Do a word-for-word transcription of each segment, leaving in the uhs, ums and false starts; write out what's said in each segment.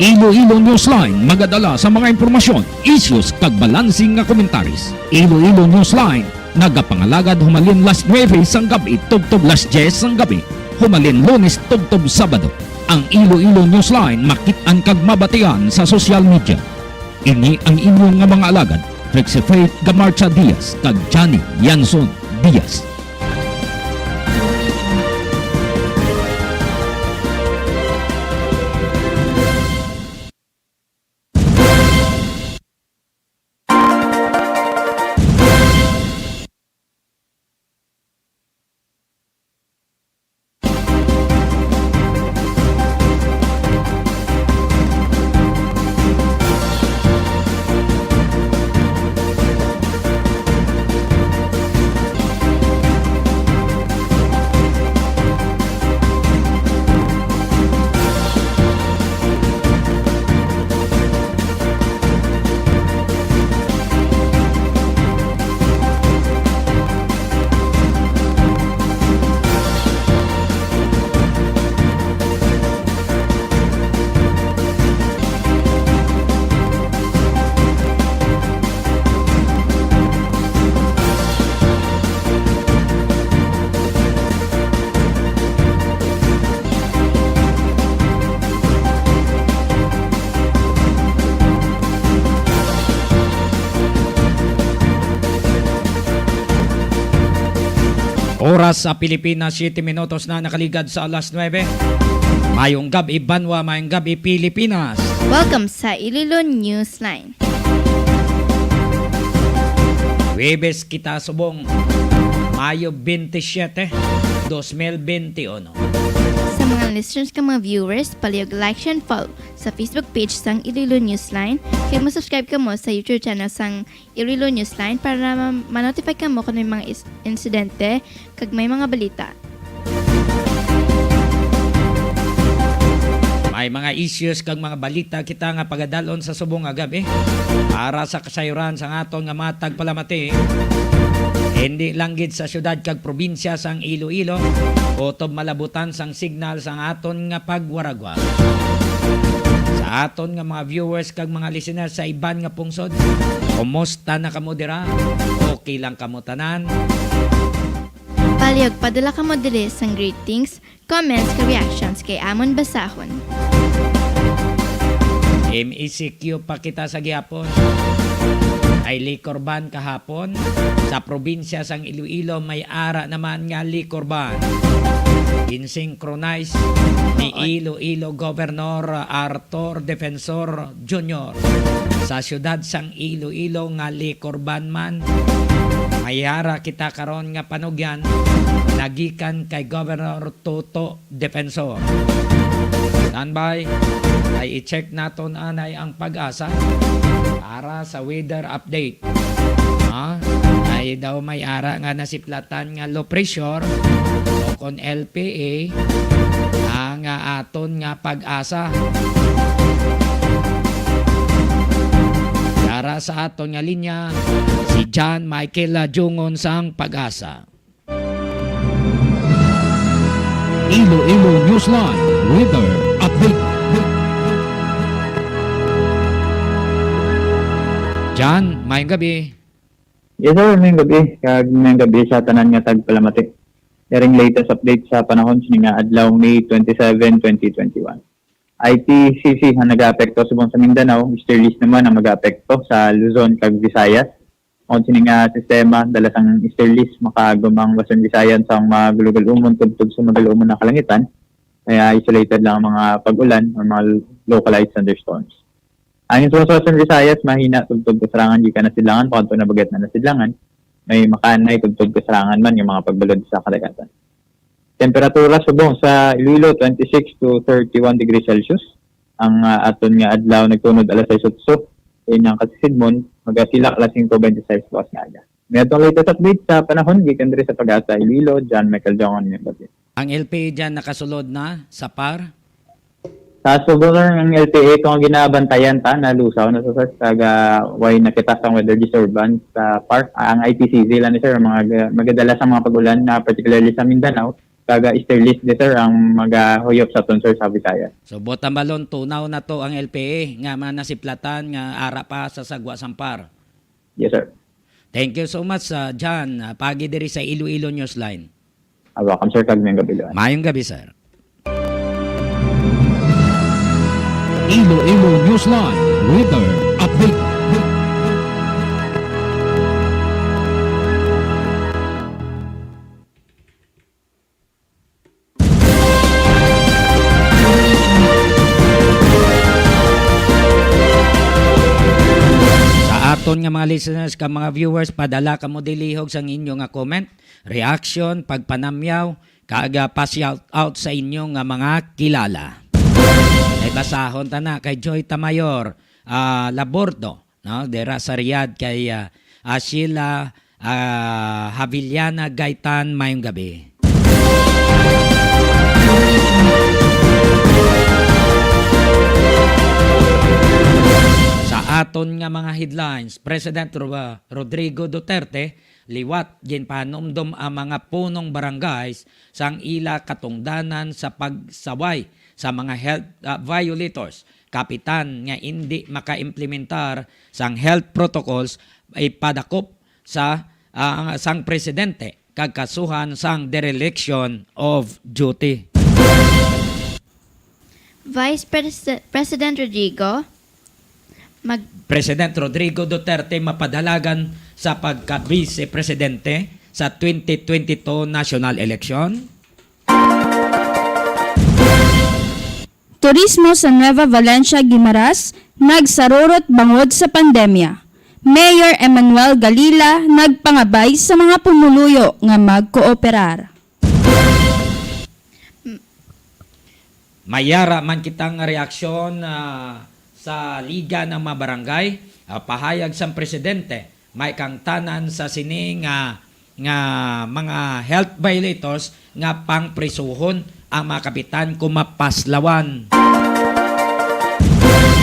Iloilo Newsline magadala sa mga impormasyon, issues, kag balansing nga komentaris. Iloilo Newsline nagapangalagad humalin las nuebe sang gab-i tubtob las dyes sang gabi, humalin Lunes tubtob Sabado. Ang Iloilo Newsline makit-an kag mabatian sa social media. Ini ang inyo nga mga alagad, Trixie Faith Gamarcha Diaz kag Johnny Yanson Diaz. Oras sa Pilipinas, siyete minutos na nakaligad sa alas nuebe. Mayong gab-i, banwa, mayong gab-i, Pilipinas. Welcome sa Iloilo Newsline. Huwebes kita subong, Mayo twenty-seven, dos mil twenty-one. Sa mga listeners kag mga viewers, palihog like, share, and follow sa Facebook page sang Iloilo Newsline. Kag mo-subscribe kamo sa YouTube channel sang Iloilo Newsline para ma-, ma-notify kamo kung may mga is-, insidente kag may mga balita. May mga issues kag mga balita kita nga pagadalon sa subong nga gab-i para sa kasayuran sang aton nga mga tagpalamati. Hindi lang gid sa syudad kag probinsya sang Iloilo, kutob malabutan sang signal sang aton nga pagwaragwag. Sa aton nga mga viewers kag mga listeners sa iban nga pungsod, kumusta na kamo dira? Okay lang kamo tanan? Palihog, padala kamo diri sang greetings, comments, kag reactions kay amon basahon. M E C Q pa kita sa gihapon. Ay liquor ban kahapon. Sa probinsya sang Iloilo, may ara naman nga liquor ban. Ginsynchronize ni Iloilo Governor Arthur Defensor Junior. Sa siyudad sang Iloilo nga liquor ban man, may ara kita karon nga panugyan nagikan kay Governor Toto Defensor. Standby, ay i-check naton anay ang PAGASA para sa weather update. Ha? Ay daw may ara nga nasiplatan nga low pressure o kon L P A ang, ah, aton nga PAGASA. Dara sa aton nga linya, si John Michael Jungon sang PAGASA. Iloilo Newsline Weather Update. Jan, mayong gabi. Yes, sir. Mayong gabi. Kag mayong gabi sa tanan nga tagpalamati. Yaring latest update sa panahon sini nga adlaw, May twenty-seven, twenty twenty-one. I P C C ang nagaapekto subong sa Mindanao, easterlies naman ang magaapekto sa Luzon kag Visayas. Ang sini nga sistema, dala sang easterlies, makaagom ang Western Visayas sang magalugal-umon tubtob sa magaluumon na kalangitan, kaya isolated lang ang mga pag-ulan o mga localized thunderstorms. Ang sa Western Visayas, mahina tubtob kasarangan gikan na sidlangan pakadto na bagat na sidlangan. May makaanay tubtob kasarangan man yung mga pagbalod sa kadagatan. Temperatura subong sa Iloilo, twenty-six to thirty-one degrees Celsius. Ang, ah, aton nga adlaw nagtunod alas sais otso. Sa inyang kasisidmon, magasilak alas singko bente sais bukas nga aga. May atong latest update sa panahon gikan diri sa PAGASA Iloilo, John Michael Jongon, inyong gabi. Ang L P A dyan nakasulod na sa par? Sa Subo, sir, ang L P A, itong ginabantayan ta, nalusaw na sa, sa taga, way nakita sang weather disturbance sa par. Ang I P C Z lang ni, sir, mga ga-, magadala sa mga pag-ulan na particularly sa Mindanao, taga Easterlies di, sir, ang magahuyop sa aton, sir, sa Visayas. So, buot hambalon, tunaw na to ang L P A nga manasiplatan nga ara pa sa Sagwa Sampar. Yes, sir. Thank you so much, ah, John, ah, pagi diri sa Iloilo Newsline. Ah, welcome, sir, kag mayong gabi, Luan. Mayong gabi, sir. Iloilo Newsline Weather Update. Sa aton nga mga listeners kag mga viewers, padala kamo dilihog sang inyo nga comment, reaction, pagpanamyaw, kag, ah, pa-shout out sa inyo nga mga kilala. Kay basahon ta na kay Joy Tamayor, ah, Labordo, no? Dira sa Riyadh kay, ah, ah, Sheila, ah, Haviliana Gaitan, mayong gabi. Sa aton nga mga headlines, President Ro-, Rodrigo Duterte liwat ginpahanumdom ang mga punong barangays sang ila katungdanan sa pagsaway sa mga health, ah, violators, kapitan nga indi makaimplementar sang health protocols ipadakop sa, ah, sang presidente kag kasuhan sang dereliction of duty. Vice Pres-, President Rodrigo, mag- President Rodrigo Duterte mapadalagan sa pagka-vice presidente sa twenty twenty-two national election. Turismo sa Nueva Valencia, Guimaras nagsarurot bangod sa pandemya. Mayor Emmanuel Galila nagpangabay sa mga pumuluyo nga magkooperar. May ara man kita nga reaksyon, ah, sa Liga ng mga Barangay, ah, pahayag sang presidente, may kangtanan sa sini nga, nga mga health violators nga pangprisuhon ang mga kapitan kung mapaslawan.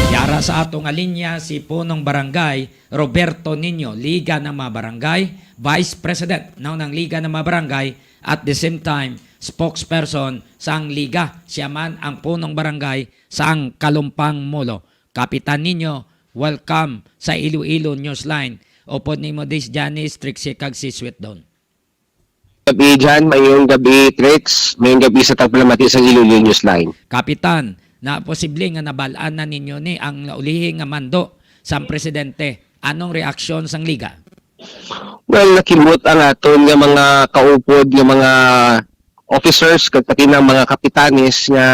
Yara sa ato nga linya si Punong Barangay Roberto Niño, Liga ng mga Barangay, Vice President, no, ng Liga ng mga Barangay, at the same time, spokesperson sang Liga. Siya man ang punong barangay sang Kalumpang Molo. Kapitan Niño, welcome sa Iloilo Newsline. Upod nimo dis Janice, Trixie, kag si Sweet Dawn. Gabi, Jan. Mayong gabi, Trix. Mayong gabi sa tagpalamati sa Iloilo Newsline. Kapitan, na posible nga nabal-an na ninyo ni ang naulihi nga mando sang presidente. Anong reaksyon sang Liga? Well, nakimot ang aton nga mga kaupod nga mga officers kag pati na mga kapitanes nga,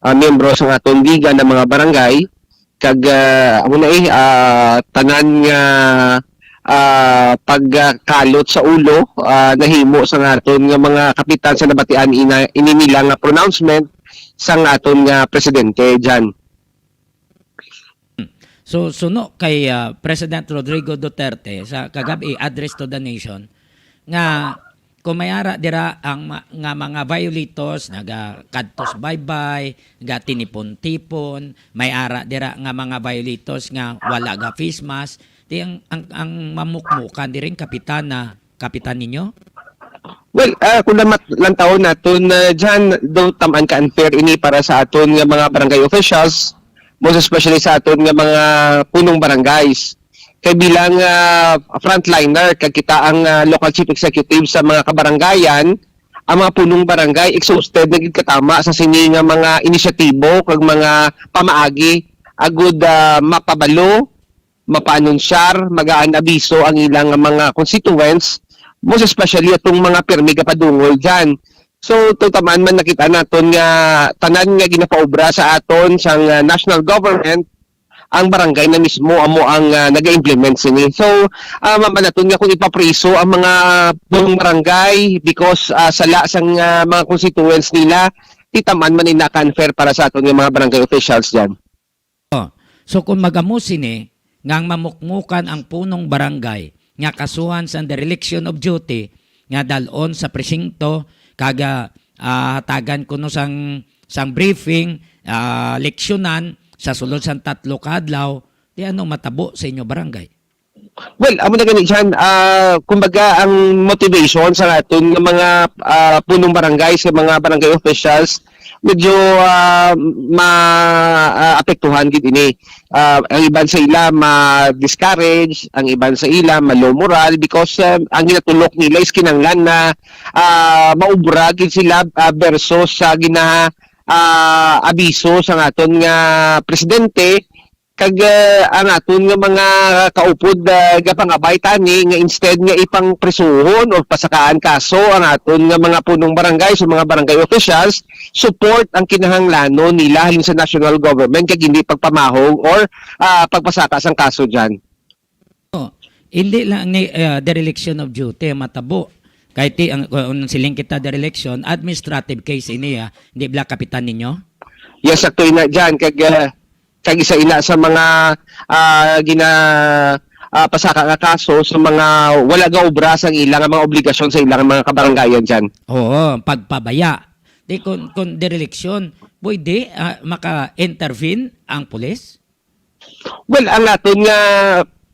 ah, miyembro sa aton liga ng mga barangay, kag, ah, amo na, eh, ah, tanan nga, ah, pagkalot sa ulo, ah, nahimo sa aton nga mga kapitan sa nabatian ina, ini nila nga pronouncement sa aton nga presidente, Jan. So, suno kay, ah, President Rodrigo Duterte sa kagab-i address to the nation nga kung may ara dira ang ma-, nga mga violators nagakadtos baybay, gatinipon-tipon, may ara dira nga mga violators nga wala ga face mask, di ang, ang, ang mamukmukan diri ang kapitan na kapitan ninyo? Well, ah, kung namat-, lantawon naton, ah, Jan, daw tam-an ka unfair ini para sa aton nga mga barangay officials, most especially sa aton nga mga punong barangays. Kay bilang, ah, frontliner, kag kita ang, ah, local chief executive sa mga kabarangayan, ang mga punong barangay exhausted na gid katama sa sini nga mga inisyatibo kag mga pamaagi agud, ah, mapabalo, mapaanunsyar, magaan abiso ang ilang mga constituents, most especially atong mga pirmi gapadungol dyan. So, tutaman man nakita naton nga tanan nga ginapaobra sa aton sang, ah, national government, ang barangay na mismo amo ang, ah, naga-implement sini. So, ah, mabanaton nga kung ipapriso ang mga punong barangay because, ah, sala sang, ah, mga constituents nila, titaman man ina ka unfair para sa aton nga mga barangay officials dyan. Oh, so kung magamo sini nga ang mamukmukan ang punong barangay nga kasuhan sang dereliction of duty nga dal-on sa presinto kag, ah, ah, hatagan kuno sang, sang briefing, ah, leksyonan sa sulod sang tatlo ka adlaw, di ano matabo sa inyo barangay? Well, amo na gani, Jan, ah, kumbaga, ang motivation sa aton nga mga, ah, punong barangay, sa mga barangay officials, medyo, ah, ma-, ah, apektuhan gid ini. Ah, ang iban sa ila ma-discourage, ang iban sa ila ma-low moral because, ah, ang ginatulok nila is kinahanglan na, ah, maubra gid sila, ah, versus sa gina-, ah, abiso sa aton nga presidente, kag, ah, ang aton nga mga kaupod, ah, gapangabay tani nga instead nga ipangprisuhon o pasakaan kaso ang aton nga mga punong barangay sa mga barangay officials, support ang kinahanglanon nila halin sa national government kag hindi pagpamahog or, ah, pagpasaka sang kaso diyan. Hindi lang ni ah, dereliction of duty ang matabo. Kay ti ang kung siling kita dereliction, administrative case ini ah, hindi bala kapitan ninyo? Yes, sakto ina diyan kag, ah, kag isa ina sa mga, ah, gina ah, pasaka nga kaso sa mga wala gaobra sang ila nga mga obligasyon sa ilang mga kabarangayan diyan. Oo, pagpabaya. Di kung, kung dereliction, pwede ah, maka-intervene ang pulis? Well, ang aton nga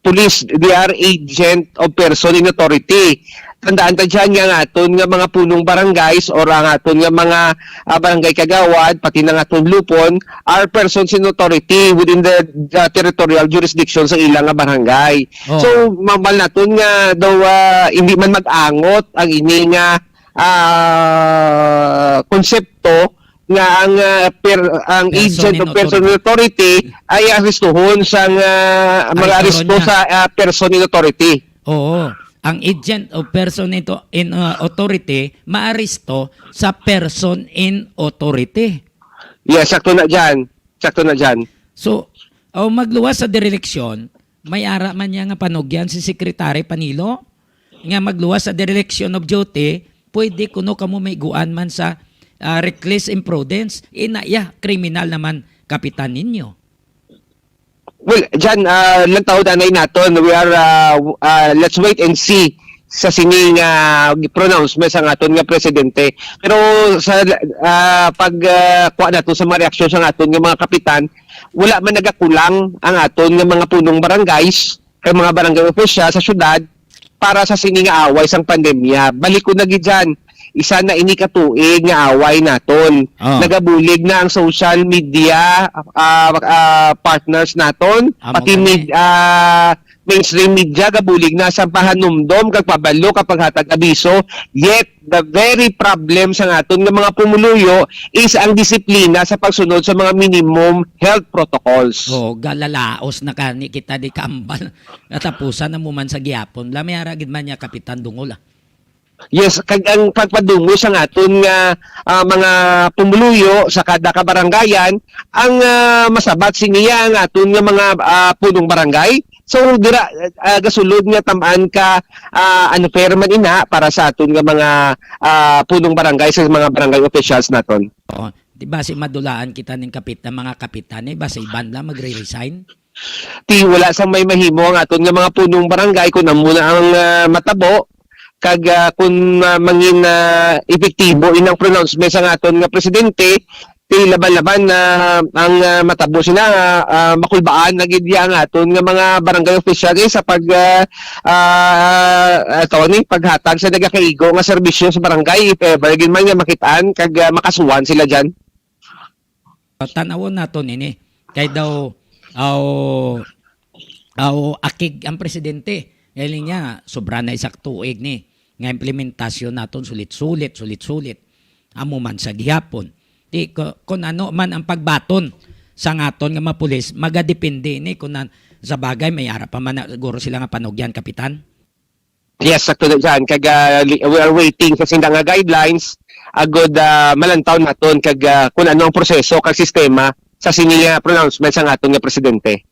police, they are agent of person in authority. Tandaan ta diyan nga ang aton nga mga punong barangays or ang aton nga mga, ah, barangay kagawad, pati na nga aton lupon, are persons in authority within the, the territorial jurisdiction sa ilang nga barangay. Oo. So, mabal naton nga daw, ah, hindi man mag-angot ang ini nga, ah, konsepto nga ang, ah, per-, ang Person agent in of person in authority. Authority ay arestuhon sang, ah, mga Aresto aresto niya. Sa, ah, person in authority. Oo. Ang agent of person in, in, ah, authority maaresto sa person in authority. Yes, sakto na diyan. Sakto na diyan. So, o magluwas sa dereliksyon, may ara man niya nga panugyan si Secretary Panilo nga magluwas sa dereliction of duty, pwede kuno kamo maiguan man sa ah, reckless imprudence. Ina iya, kriminal naman kapitan ninyo. Well, Jan, ah, lang taud anay naton. We are, ah, w- ah, let's wait and see sa sining, ah, pronouncement sang aton nga presidente. Pero sa, ah, pag, ah, kuha nato sa mga reaksyon sang aton nga mga kapitan, wala man nagakulang ang aton nga mga punong barangays kay mga barangay official sa syudad para sa sini nga away sang pandemya. Balik ko na gid dyan, isa na ini ka tuig nga away naton. Ah. Nagabulig na ang social media, ah, ah, partners naton, Amo pati gani. Med-, ah, mainstream media gabulig na sa pahanumdom kag pabalo kag paghatag abiso. Yet the very problem sa naton nga mga pumuluyo is ang disiplina sa pagsunod sa mga minimum health protocols. Oh, galalaos na kani kita di kambal. Natapusan na mo man sa gihapon. Lamay ara gid man niya Kapitan Dungol ah. Yes, kag ang pagpadungos sa aton nga, ah, mga pumuluyo sa kada kabarangayan ang, ah, masabat siniya ang aton nga mga, ah, punong barangay. So dira, ah, gasulod nga tam-an ka, ah, unfair man ina para sa aton nga mga, ah, punong barangay, sa mga barangay officials naton. Oo. Di ba si madulaan kita ning kapit ang mga kapitan eh, ba sa iban lang magre-resign? Ti wala sang may mahimo ang aton nga mga punong barangay kun amo na ang, ah, matabo kag, ah, kun, ah, mangin, ah, epektibo inang pronouncement sang aton nga presidente, ti laban-laban na ang, ah, matabo sina, ah, makulbaan na gid ya ang aton nga mga barangay official, eh, sa pag, ah, ah, ah, tawag ni, paghatag sa nagakaigo nga serbisyo sa barangay if ever gid man nga makitaan kag, ah, makasuhan sila diyan. Tan-awon naton ini kay daw aw aw akig ang presidente. Galing niya, sobra na isa ka tuig ni nga implementasyon naton sulit-sulit, sulit-sulit. Amo man sa gihapon. Di ko, kung ano man ang pagbaton sa ngaton nga mga pulis, magadepende ni kung nan, sa bagay may ara pa man na siguro sila nga panugyan, Kapitan. Yes, sakto na dyan. Kag, ah, li- we are waiting sa sila nga guidelines agud, ah, malantaw naton kag, ah, kung ano ang proseso kag sistema sa sini nga pronouncement sang aton nga presidente.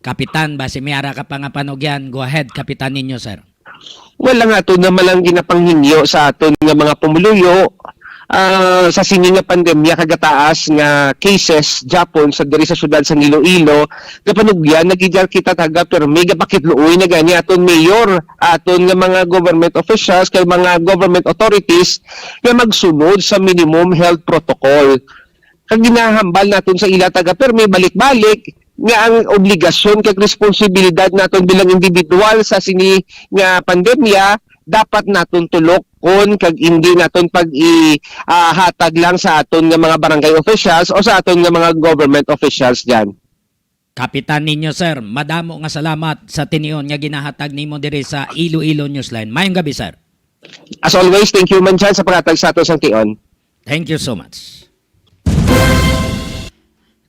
Kapitan, basi may ara ka pa nga panugyan. Go ahead, Kapitan ninyo, sir. Well, ang aton naman lang ginapanghinyo sa aton nga mga pumuluyo, ah, sa sini nga pandemya kagataas nga cases Japon sa diri sa syudad sang Iloilo, napanugyan na gid kita taga pirmi, gapakitluoy na gani aton mayor, aton nga mga government officials kag mga government authorities nga magsunod sa minimum health protocol. Kag ginahambal naton sa ila taga pirmi balik-balik nga ang obligasyon kag responsibilidad naton bilang individual sa sini nga pandemya dapat naton tulokon kag hindi naton pag i ah, hatag lang sa aton nga mga barangay officials o sa aton nga mga government officials diyan. Kapitan ninyo, sir, madamo nga salamat sa tinion nga ginahatag nimo diri sa Iloilo Newsline. Mayong gabi, sir. As always, thank you man dyan sa paghatag sa ato sang tion. Thank you so much.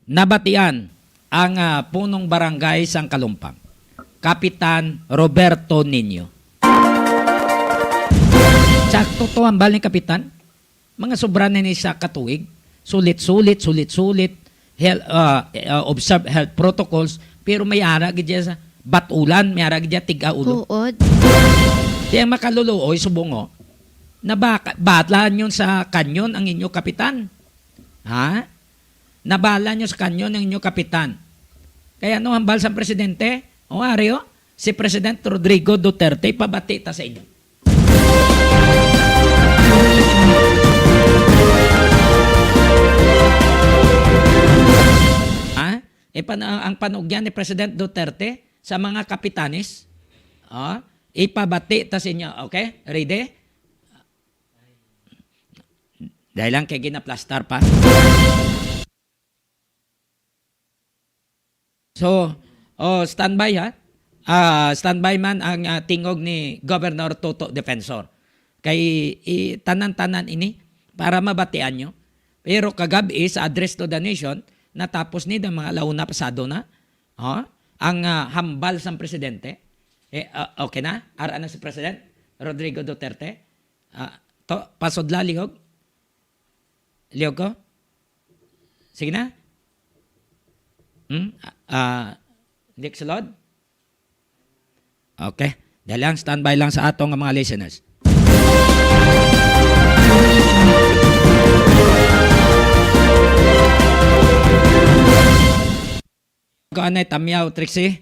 Nabatian ang ah, punong barangay sang Kalumpang, Kapitan Roberto Niño. Sakto to ang bal ni Kapitan. Mga sobra na ni sa katuig. Sulit-sulit, sulit-sulit. Health, ah, ah, observe health protocols. Pero may ara gid dyan sa batulan, may ara gid dyan tig-aulo. Kuod. Di ang makaluluoy, subungo, nabaka, batlan yun sa kanyon ang inyo kapitan. Ha? Nabala nyo sa kanyon ang inyo kapitan. Kaya ano hambal sa presidente? O, ari, o, si President Rodrigo Duterte, ipabati ta sa inyo. Ha? Ipan ang, ang panugyan ni President Duterte sa mga kapitanes, ah, ipabati ta sa inyo. Okay? Ready? Dahil lang kay ginaplastar pa. So, oh, standby ha. Ah, standby man ang ah, tingog ni Governor Toto Defensor. Kay i- tanan-tanan ini para mabatian nyo. Pero kagabi sa Address to the Nation, natapos ni ng mga launa pasado na. Oh, ang ah, hambal sang presidente. Eh, ah, okay na? Ara na si President Rodrigo Duterte. Ah, to, pasudla lihog. Lihog ko? Sige na? Hmm? Ah, hindi ka sulod? Okay. Dali lang, standby lang sa atong mga listeners. Ko anay Tamyaw, Trixie.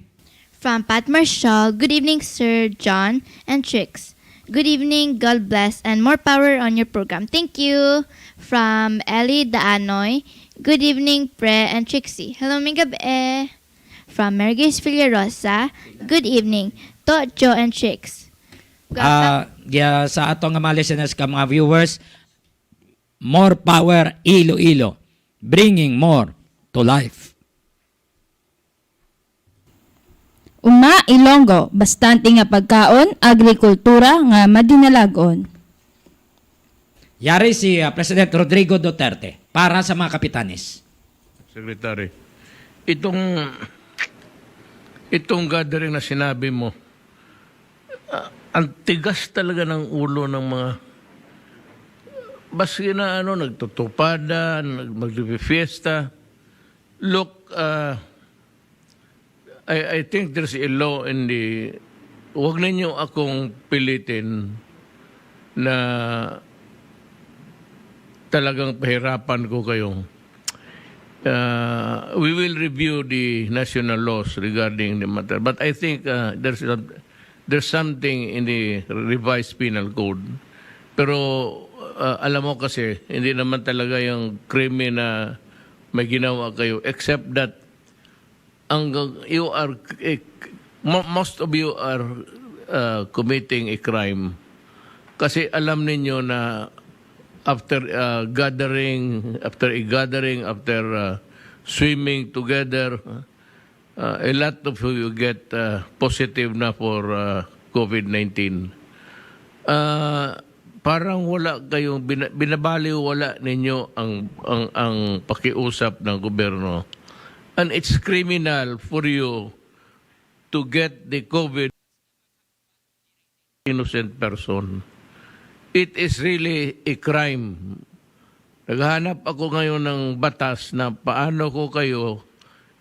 From Pat Marshall, good evening, Sir John and Trix. Good evening, God bless, and more power on your program. Thank you. From Ellie Daanoy, good evening, Pre and Trixie. Hello, may gabi. From Mary Grace Villarosa, good evening, Tocho and Trix. Ah, yeah, sa ato nga mga listeners ka mga viewers, more power Iloilo, bringing more to life. Uma, Ilonggo, bastante nga pagkaon, agrikultura nga madinalag-on. Yari si ah, President Rodrigo Duterte para sa mga kapitanes. Secretary, itong itong gathering na sinabi mo, ah, ang tigas talaga ng ulo ng mga, baski na ano, nagtutupada, nag- magpipiesta. Look, ah, I, I think there's a law in the, wag ninyo akong pilitin na talagang pahirapan ko kayo. Uh, we will review the national laws regarding the matter. But I think uh, there's a, there's something in the revised penal code. Pero uh, alam mo kasi, hindi naman talaga yung krimen na may ginawa kayo, except that ang you are eh, mo- most of you are uh, committing a crime kasi alam ninyo na after uh, gathering, after a gathering, after uh, swimming together, uh, a lot of you get uh, positive na for uh, covid nineteen. Uh, parang wala kayong bina- binabaliwala ninyo ang ang ang pakiusap ng gobyerno, and it's criminal for you to get the covid innocent person. It is really a crime. Naghahanap ako ngayon ng batas na paano ko kayo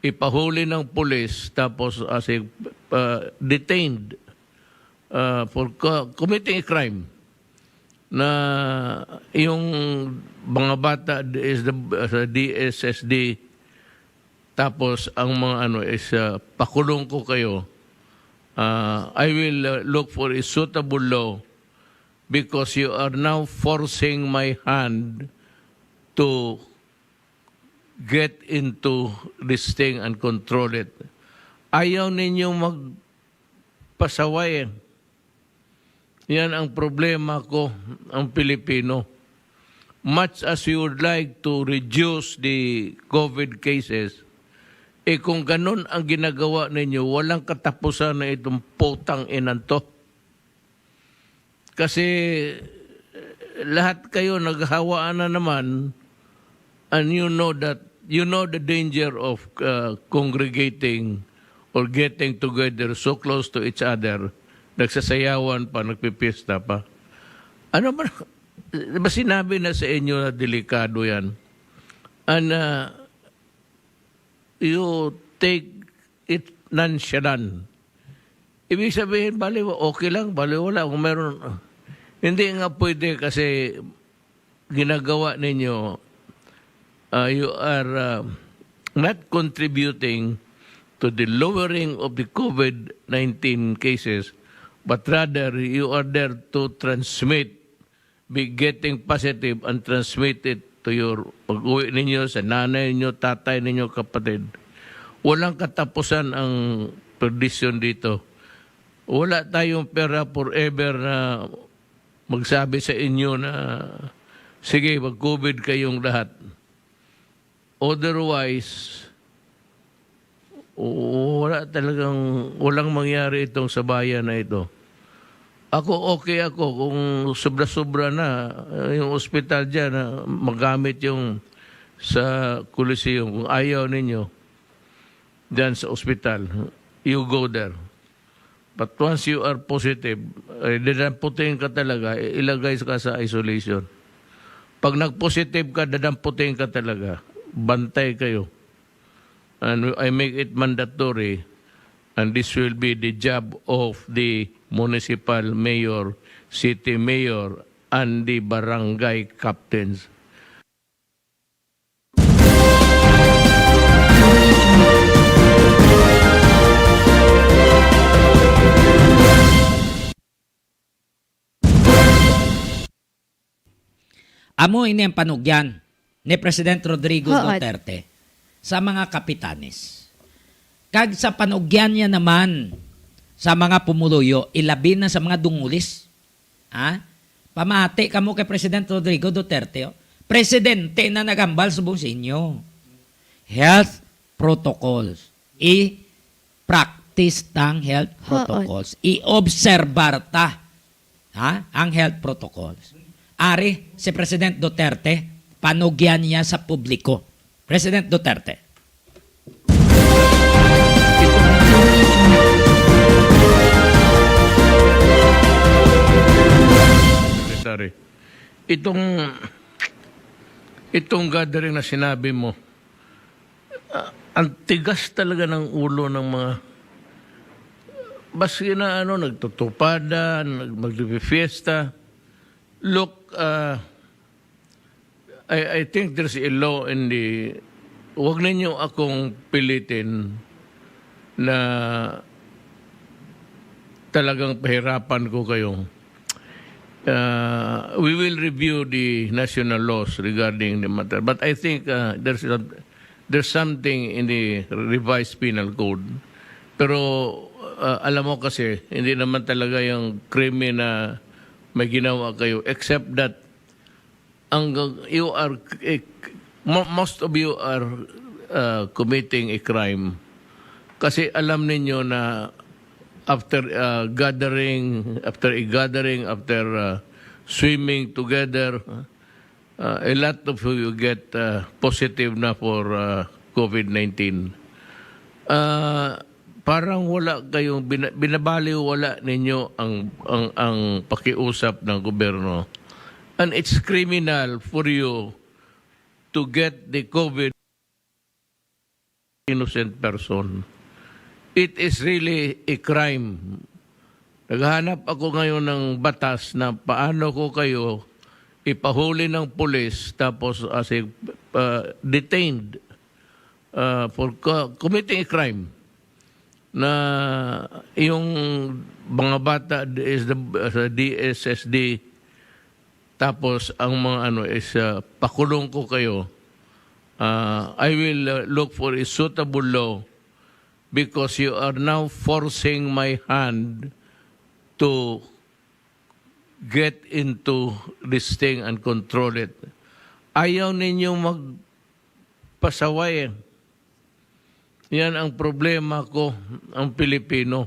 ipahuli ng pulis tapos as a uh, detained uh, for co- committing a crime na yung mga bata is the uh, sa D S S D tapos ang mga ano is uh, pakulong ko kayo. Uh, I will uh, look for a suitable law because you are now forcing my hand to get into this thing and control it. Ayaw ninyo magpasaway. Yan ang problema ko, ang Pilipino. Much as we would like to reduce the COVID cases, eh, kung ganun ang ginagawa ninyo, walang katapusan na itong putang inan to. Kasi, eh, lahat kayo naghawaan na naman, and you know that, you know the danger of, uh, congregating or getting together so close to each other, nagsasayawan pa, nagpipiesta pa. Ano ba, di ba sinabi na sa inyo na delikado yan? And, uh, you take it nonchalant. Ibig sabihin, bali, okay lang, bali, wala. Kung meron, hindi nga pwede kasi ginagawa ninyo, uh, you are, uh, not contributing to the lowering of the COVID nineteen cases, but rather you are there to transmit, be getting positive and transmit it to your, pag-uwi ninyo, sa nanay ninyo, tatay ninyo, kapatid. Walang katapusan ang perdisyon dito. Wala tayong pera forever na magsabi sa inyo na, "Sige, mag-COVID kayong lahat." Otherwise, o-, wala talagang, walang mangyari itong sa bayan na ito. Ako, okay ako kung sobra-sobra na, uh, yung ospital dyan, na magamit yung sa Coliseum. Kung ayaw ninyo, dyan sa ospital, you go there. But once you are positive, eh, dadamputin ka talaga, eh, ilagay ka sa isolation. Pag nag-positive ka, dadamputin ka talaga. Bantay kayo. And I make it mandatory, and this will be the job of the municipal mayor, city mayor, and the barangay captains. Amo ini ang panugyan ni President Rodrigo Oo. Duterte sa mga kapitanes. Kag sa panugyan niya naman sa mga pumuluyo, ilabi na sa mga dungulis. Ha? Pamati kamo kay President Rodrigo Duterte, oh. Presidente na naghambal subong sa inyo. Health protocols. I-practice tang health Hoon. protocols. I-obserbar ta, ha? Ang health protocols. Ari, si President Duterte, panugyan niya sa publiko. President Duterte. Secretary, itong, itong gathering na sinabi mo, ah, ang tigas talaga ng ulo ng mga, maski na ano, nagtutupadan, nag-, magpipiesta. Look, ah, I, I think there's a law in the, wag ninyo akong pilitin na talagang pahirapan ko kayo. Uh, we will review the national laws regarding the matter. But I think, uh, there's a, there's something in the revised penal code. Pero, uh, alam mo kasi, hindi naman talaga yung krimen na may ginawa kayo, except that ang, you are, eh, mo-, most of you are, uh, committing a crime. Kasi alam ninyo na after, uh, gathering, after a gathering, after, uh, swimming together, uh, a lot of you get, uh, positive na for, uh, COVID nineteen. Uh, parang wala kayong bina-, binabaliwala ninyo ang, ang, ang pakiusap ng gobyerno. And it's criminal for you to get the COVID innocent person. It is really a crime. Naghahanap ako ngayon ng batas na paano ko kayo ipahuli ng pulis tapos as a, uh, detained, uh, for co-, committing a crime na yung mga bata is the, sa D S S D, tapos ang mga ano is, uh, pakulong ko kayo. Uh, I will uh, look for a suitable law because you are now forcing my hand to get into this thing and control it. Ayaw ninyo magpasaway. Yan ang problema ko, ang Pilipino.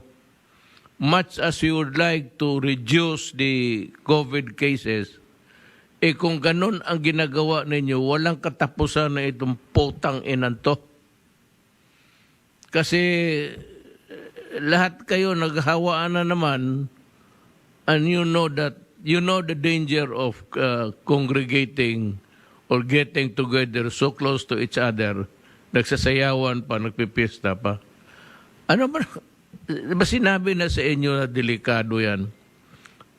Much as we would like to reduce the COVID cases, eh kung ganun ang ginagawa ninyo, walang katapusan na itong putang inan to. Kasi eh, lahat kayo naghawaan na naman, and you know that, you know the danger of uh, congregating or getting together so close to each other, nagsasayawan pa, nagpipista pa. Ano ba, di ba sinabi na sa inyo na delikado yan?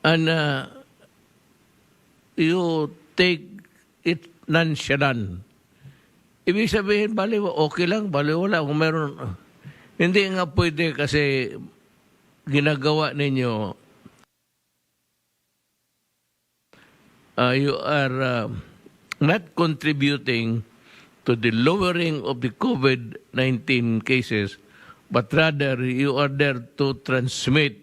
And uh, you take it nonchalant. Ibig sabihin, bali, okay lang, bali, wala. Kung meron, hindi nga pwede kasi ginagawa ninyo, uh, you are uh, not contributing to the lowering of the COVID nineteen cases, but rather you are there to transmit,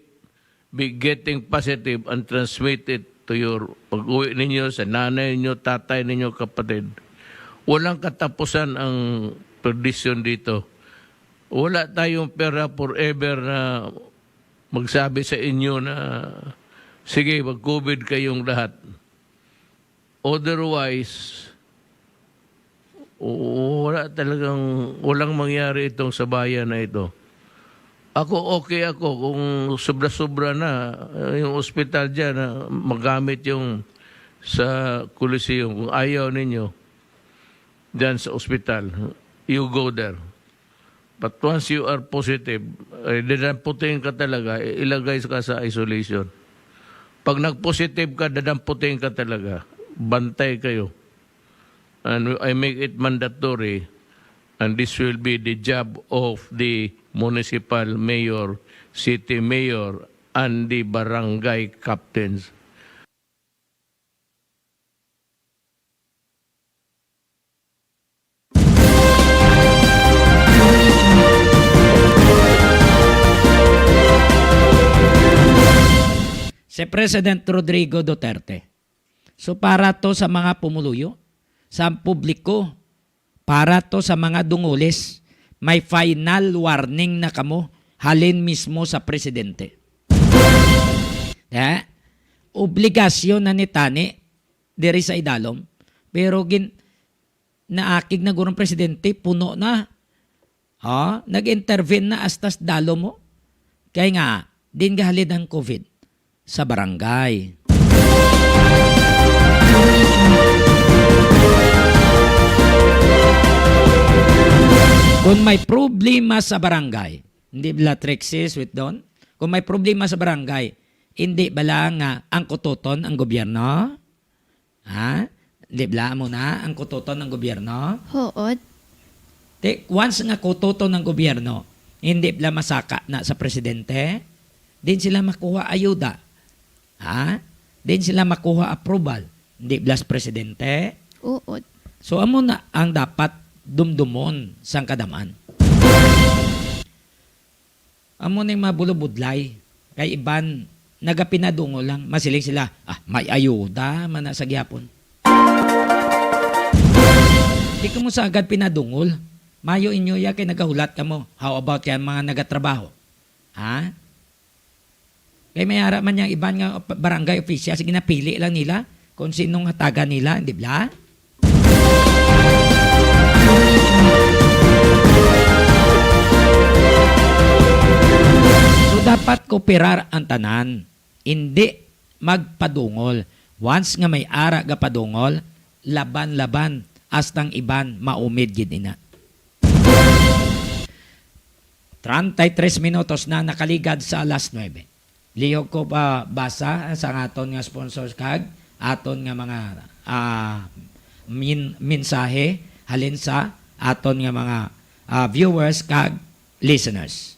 be getting positive and transmit it to your pag-uwi ninyo, sa nanay ninyo, tatay ninyo, kapatid. Walang katapusan ang perdisyon dito. Wala tayong pera forever na magsabi sa inyo na, "Sige, mag-COVID kayong lahat." Otherwise, oo, wala talagang, walang mangyari itong sa bayan na ito. Ako, okay ako kung sobra-sobra na uh, yung ospital dyan na magamit yung sa Coliseum. Kung ayaw ninyo dyan sa ospital, you go there. But once you are positive, eh, dadamputin ka talaga, eh, ilagay ka sa isolation. Pag nag-positive ka, dadamputin ka talaga. Bantay kayo. And I make it mandatory, and this will be the job of the municipal mayor, city mayor, and the barangay captains. Si President Rodrigo Duterte. So, para to sa mga pumuluyo, sa publiko, para to sa mga dungulis, may final warning na kamo halin mismo sa presidente. Eh? Obligasyon na ni tani diri sa idalom, pero gin naakig na gurang presidente, puno na. Ha? Nag-intervene na hasta sa dalom mo. Kay nga, din gahalid ang COVID sa barangay. Kung may problema sa barangay, hindi bala Trixie, Sweet Don? Kung may problema sa barangay, hindi bala nga angkututon ang gobyerno? Ha? Di bala mo na ang kututon ng gobyerno? Huod. Te, once nga kututon ng gobyerno, hindi bala masaka na sa presidente? Din sila makuha ayuda. Ha? Din sila makuha approval. Hindi bala sa presidente? Huod. So, amo na ang dapat dumdumon sang kadaman. Amo ning mga bulubudlay. Kay iban, nagapinadungol lang. Masiling sila, "Ah, may ayuda man na sa gihapon." Di ka mo sa agad pinadungol. Mayo inyo ya kay nagahulat ka mo. How about yan mga nagatrabaho? Ha? Kay may ara man yang iban nga op- barangay officials, ginapili lang nila kung sinong hatagan nila, di ba? So, dapat kooperar ang tanan, indi magpadungol. Once nga may ara gapadungol, laban-laban, astang iban maumid gid ina. Treinta y tres minutos na nakaligad sa alas nuebe. Lihog ko pa basa sa aton nga sponsors kag aton nga mga ah, min- mensahe halin sa aton nga mga ah, viewers kag listeners.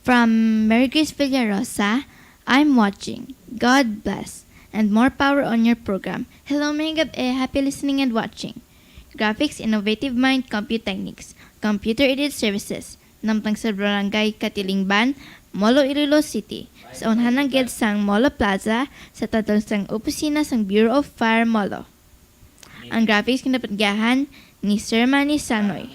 From Mary Grace Villarosa, I'm watching. God bless. And more power on your program. Hello, Maayong Gab-e. Happy listening and watching. Graphics Innovative Mind Computechnics, Computer Aided Services, namtang sa Barangay Katilingban, Molo, Iloilo City, sa unhanang gilid sang Molo Plaza, sa tabang sang opisina sang Bureau of Fire Molo. Ang graphics ginapangidahan ni Sir Manny Sanoy.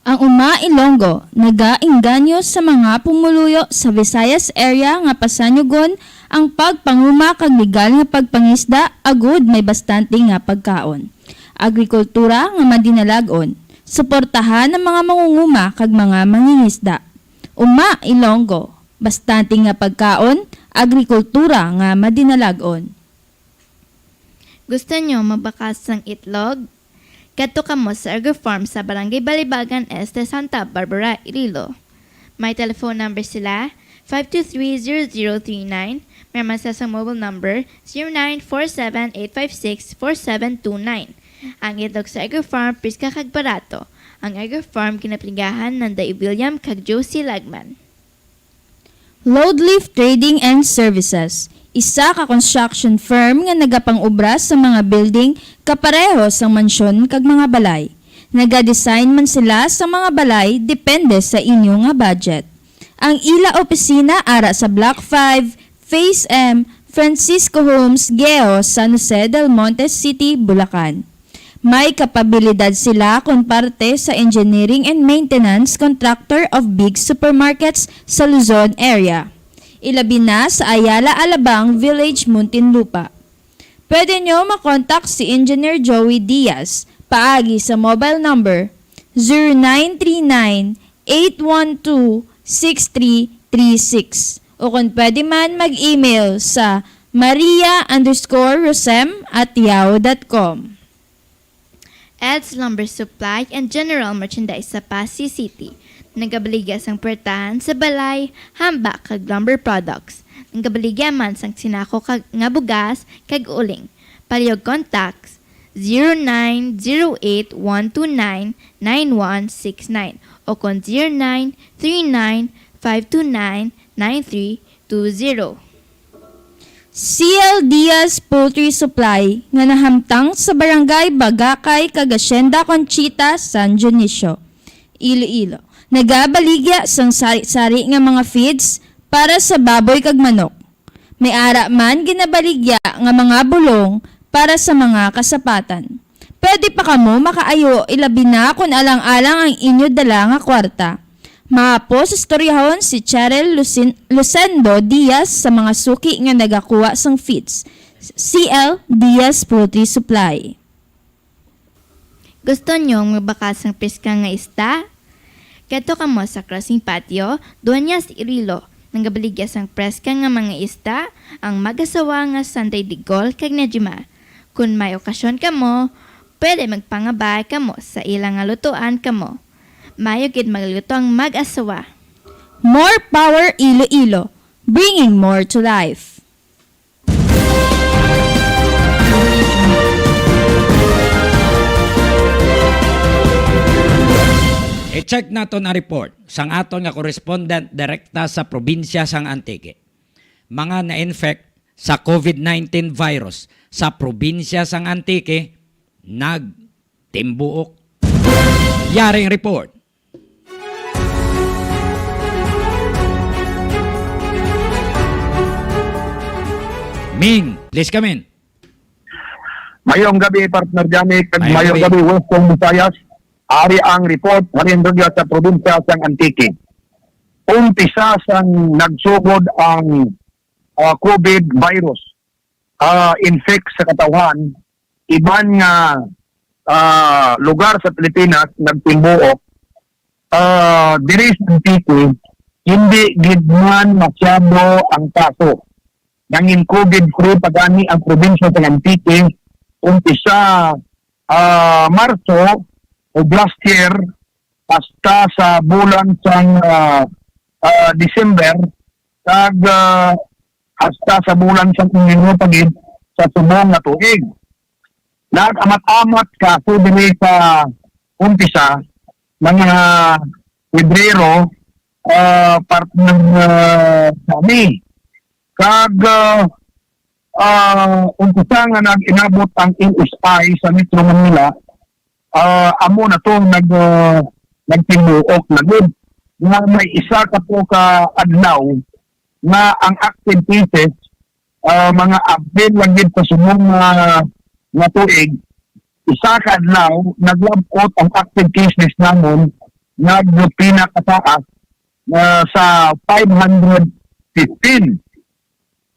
Ang Uma Ilonggo nagaengganyo sa mga pumuluyo sa Visayas Area nga pasanyugon ang pagpanguma kag legal nga pagpangisda agud may bastante nga pagkaon, agrikultura nga madinalag-on. Suportahan ang mga mangunguma kag mga mangingisda. Uma Ilonggo, bastante nga pagkaon, agrikultura nga madinalag-on. Gusto nyo magbakal sang itlog? Kadto kamo sa Agri-Farm sa Barangay Balibagan Este, Santa Barbara, Iloilo. May telephone number sila, five two three zero zero three nine. May man sila sang mobile number, zero nine four seven eight five six four seven two nine. Ang itlog sa Agri-Farm, preska kag barato. Ang Agri-Farm ginapangidahan ni Nanday William kag Josie Lagman. Loadlift Trading and Services, isa ka construction firm nga nagapang-obra sa mga building kapareho sang mansyon kag mga balay. Nagadesign man sila sa mga balay depende sa inyo nga budget. Ang ila opisina ara sa Block five, Phase M, Francisco Homes, Geo, San Jose del Monte City, Bulacan. May kapabilidad sila kon parte sa engineering and maintenance contractor of big supermarkets sa Luzon area, ilabi na sa Ayala Alabang Village, Muntinlupa. Pwede nyo makontak si Engineer Joey Diaz paagi sa mobile number zero nine three nine eight one two six three three six, o kung pwede man mag-email sa maria underscore rosem at yahoo dot com. Ed's Lumber Supply and General Merchandise sa Passi City. Nagabaligya sang puwertahan sa balay, hamba kag lumber products. Nagabaligya man sang sinako kag, nga bugas kag uling. Palihog contacts, zero nine zero eight one two nine nine one six nine o kon zero nine three nine five two nine nine three two zero. C L Diaz Poultry Supply nga nahamtang sa Barangay Bagakay kag Hacienda Conchita, San Dionisio, Iloilo, nagabaligya sang sari-sari nga mga feeds para sa baboy kag manok. May ara man ginabaligya nga mga bulong para sa mga kasapatan. Pwede pa kamo makaayo, ilabi na kon alang-alang ang inyo dala nga kwarta. Mahapos istoryahon si Cheryl Lucin-, Lucendo Diaz sa mga suki nga nagakuha sang feeds. C L Diaz Poultry Supply. Gusto nyo magbakal sang preska nga isda? Kadto kamo sa Crossing Patio, Dueñas, Iloilo. Nagabaligya sang preska nga mga isda ang mag-asawa nga Sanday Digol kag Najima. Kon may okasyon kamo, pwede magpangabay kamo sa ila nga lutoan kamo. Maayo gid magluto ang mag-asawa. More power, Iloilo, bringing more to life. I-check naton ang report sang aton nga correspondent direkta sa probinsya sang Antique. Mga na-infect sa COVID nineteen virus sa probinsya sang Antique nagtimbuok. Yaring report. Ming, please come in. Mayong gabi, partner Johnny, kag mayong gabi, Western Visayas. Ari ang report halin rugya sa probinsya sang Antique. Umpisa sang nagsugod ang, ah, COVID virus, ah, infect sa katawhan, iban nga, ah, lugar sa Pilipinas nagtimbuok, ah, diri sa Antique, hindi gid man masyado ang kaso. Nangin COVID free pa gani ang probinsya sa Antique, umpisa, ah, Marso of last year hasta sa bulan sang, ah, ah, December, kag, ah, hasta sa bulan sang Enero pa gid sa subong nga tuig. Nag-amat-amat kaso diri sa umpisa, mga Pebrero, ah, partner, ah, kami. Kag, ah, Ah, umpisa nga nag-inabot ang L S I sa Metro Manila, ah, amo na to nag, ah, nagtimuok na gid nga may isa ka to ka adlaw nga ang active cases, ah, mga April lang gid sa subong nga, nga tuig, isa ka adlaw naglabot ang active cases namon nagpinakataas, ah, sa five hundred fifteen.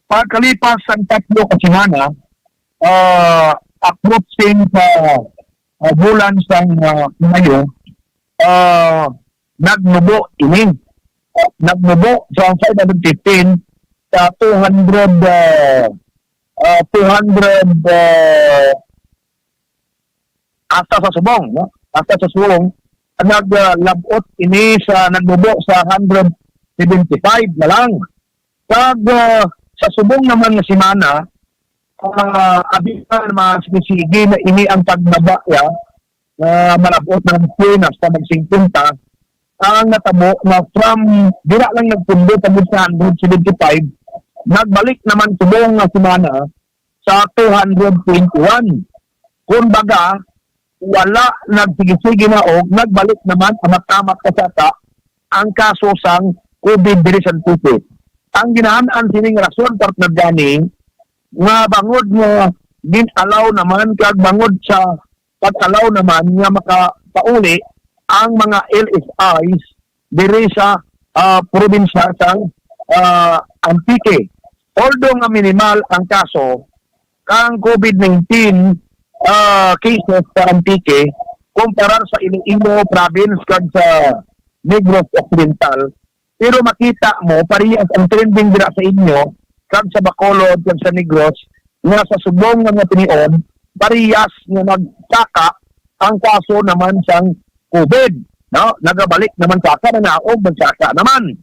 Pagkalipas sang tatlo ka semana, ah, approaching sa, ah, bulan sang, ah, Mayo, ah, nagnubo ini. Nagnubo sa five hundred fifteen sa two hundred, ah, ah, two hundred, ah, hasta sa subong, no? Hasta sa subong, nag, ah, labot ini sa nagbubo sa hundred seventy-five na lang. Kag, ah, sa subong naman nga semana, ah, abi na mas sige na ini ang pagbaba ya, nga malabot ng ten hasta mag singkwenta, ang natabo na from dira lang nagpundo pagod sa hundred seventy-five, nagbalik naman subong nga semana sa two hundred twenty-one. Kumbaga, wala nagsige-sige na og nagbalik naman amat-amat kasaka ang kaso sang COVID diri sa Antique. Ang ginahan-an sining rason, partner, gani nga bangod nga gin-allow naman kag bangod sa pag-allow naman nga makapauli ang mga L S Is diri sa, ah, probinsya sang, ah, Antique. Although nga minimal ang kaso kang COVID nineteen, ah, cases sa Antique kumpara sa Iloilo province kag sa Negros Occidental, pero makita mo parehas ang trending dira sa inyo kag sa Bacolod kag sa Negros nga sa subong nga mga tinion parehas nga nagsaka ang kaso naman sang COVID, no? Nagabalik naman saka, nanaog, nagsaka naman.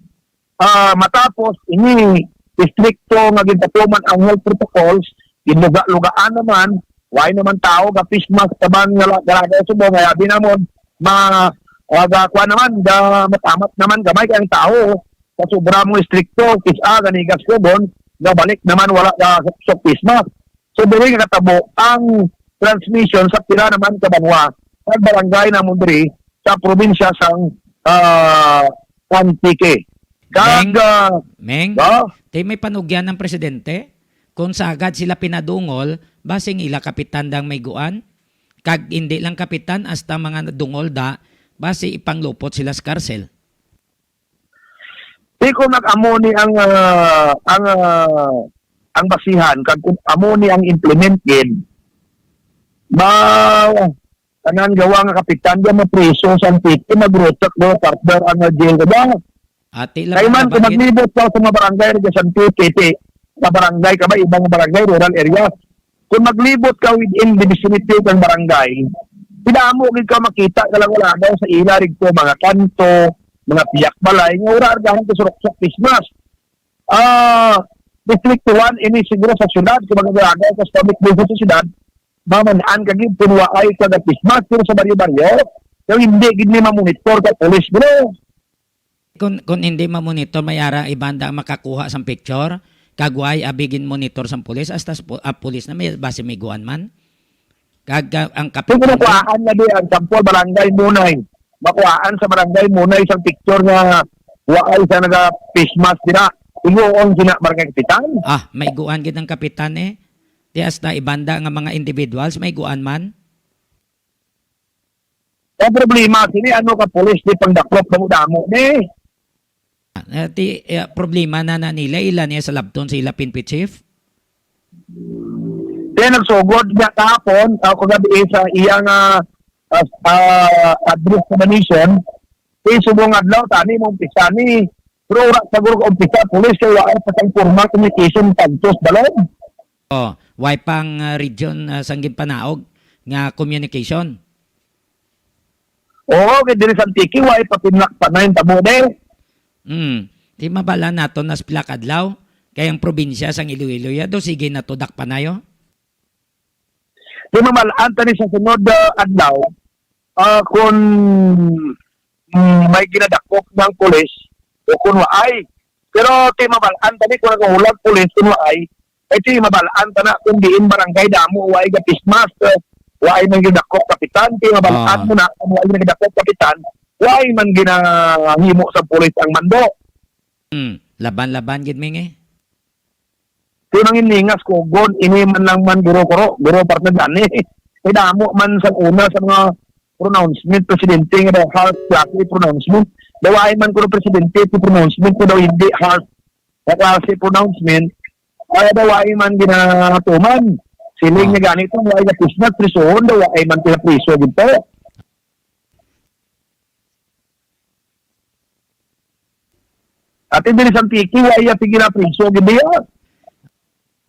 Ah, matapos ini, istrikto nga ginpatuman ang health protocols, ginluga-lugaan naman, way naman tawo ga face mask taban nga la-, galagaw subong, kay abi namon, ma-, ah, ga-, kuwan naman, ga-, matamat naman gamay kay ang tawo sa sobra mo istrikto, kis-a ganigas ko bon, gabalik naman wala ga suksok face mask. So, diri nga katabo ang transmission sa pila naman ka banwa sa barangay namon diri sa probinsya sang, ah, Antique. Kag, Meng, ah, Meng, ba? Ti may panugyan ang presidente, kung sagad sila pinadungol, basing ila kapitan dang may guan, kag hindi lang kapitan, hasta mga dungol da, basi ipanglupot sila sa karsel. Di ko nag-amo ni ang, ah, ang, ah, ang basihan, kag kung amo ni ang implement gid, ba, tanan gawa nga kapitan, di mapriso sa Antique, magrutak do, partner, ang, ah, jail, diba? Ati lang Kay man, kung maglibot ka sa mga barangay, diri sa Antique, ti, sa barangay ka ba, ibang barangay, rural area, kung maglibot ka within the vicinity ng barangay, pidamo gid ka makita ka lang wala daw sa ila rigto, mga kanto, mga piyak balay, nga wala argahan ka suruksok Christmas. Ah, District one, ini siguro sa syudad, kung magagalaga ka sa public building sa syudad, mamanaan ka gid kung waay ka ga-Christmas, pero sa baryo-baryo, daw hindi gid ni mamonitor ka police, bro. Kung, kung hindi mamonitor, may ara ibanda ang makakuha sang picture, kag waay abi gin-monitor sang pulis, hasta sa pu-, ah, pulis na may, basi may guan man. Kag, ah, ang Kung kapitan, kuhaan na di ang sample, barangay Munay. Makuhaan sa barangay Munay isang picture nga waay sa naga-face mask dira. Inuon sina barangay kapitan. Ah, may guan gid ang kapitan, eh. Di hasta ibanda nga mga individuals, may guan man. Ang problema, sini ano ka pulis di pangdaklop damo-damo, ni? Ah, ti, eh, problema na na nila, ila niya sa labton sa ila P N P chief? Kaya nagsugod niya kahapon, o kagabi sa iyang, ah, ah, ah, address sa nation, kay subong adlaw, tani mo umpisa ni, pero wala siguro ka umpisa, pulis, kay wala pa sang formal communication, tantos balon. Oh, way pang, ah, region, ah, sang ginpanaog nga communication? Oo, kay diri sa Antique, way pa pinlak pa na yung tabo, de. Hmm. Di mabala nato nas pila ka adlaw, kay ang probinsya sang Iloilo ya do sige na to dakpanayo. Di mabal-an tani sa sunod, ah, adlaw, ah, kung, mm, may ginadakop ng pulis o kung waay. Pero di mabal-an tani kung naghuhulag pulis kung waay. Kay sige, mabal-an ta na kung diin barangay damo, way ga-face mask, way man ginadakop kapitan. Kay mabal-an Ah. mo na, kung way man ginadakop kapitan, way man ginahimo sa pulis ang mando. Hmm, laban-laban gid, Ming, eh. Di manginlingas ko, gon, ini man lang man guro kuro, guro partner gani. Kay damo man sa una sa mga pronouncement, presidente nga daw harsh klase pronouncement. Daw ay man kuno presidente, ti pronouncement ko daw hindi harsh nga klase pronouncement. Kaya daw ay man ginatuman. Siling Ah. nga ganito, ay na pisnat, prisuhon daw, ay man pinapriso gito. Ati diri sa Antique, wa iya sige na priso gid iya.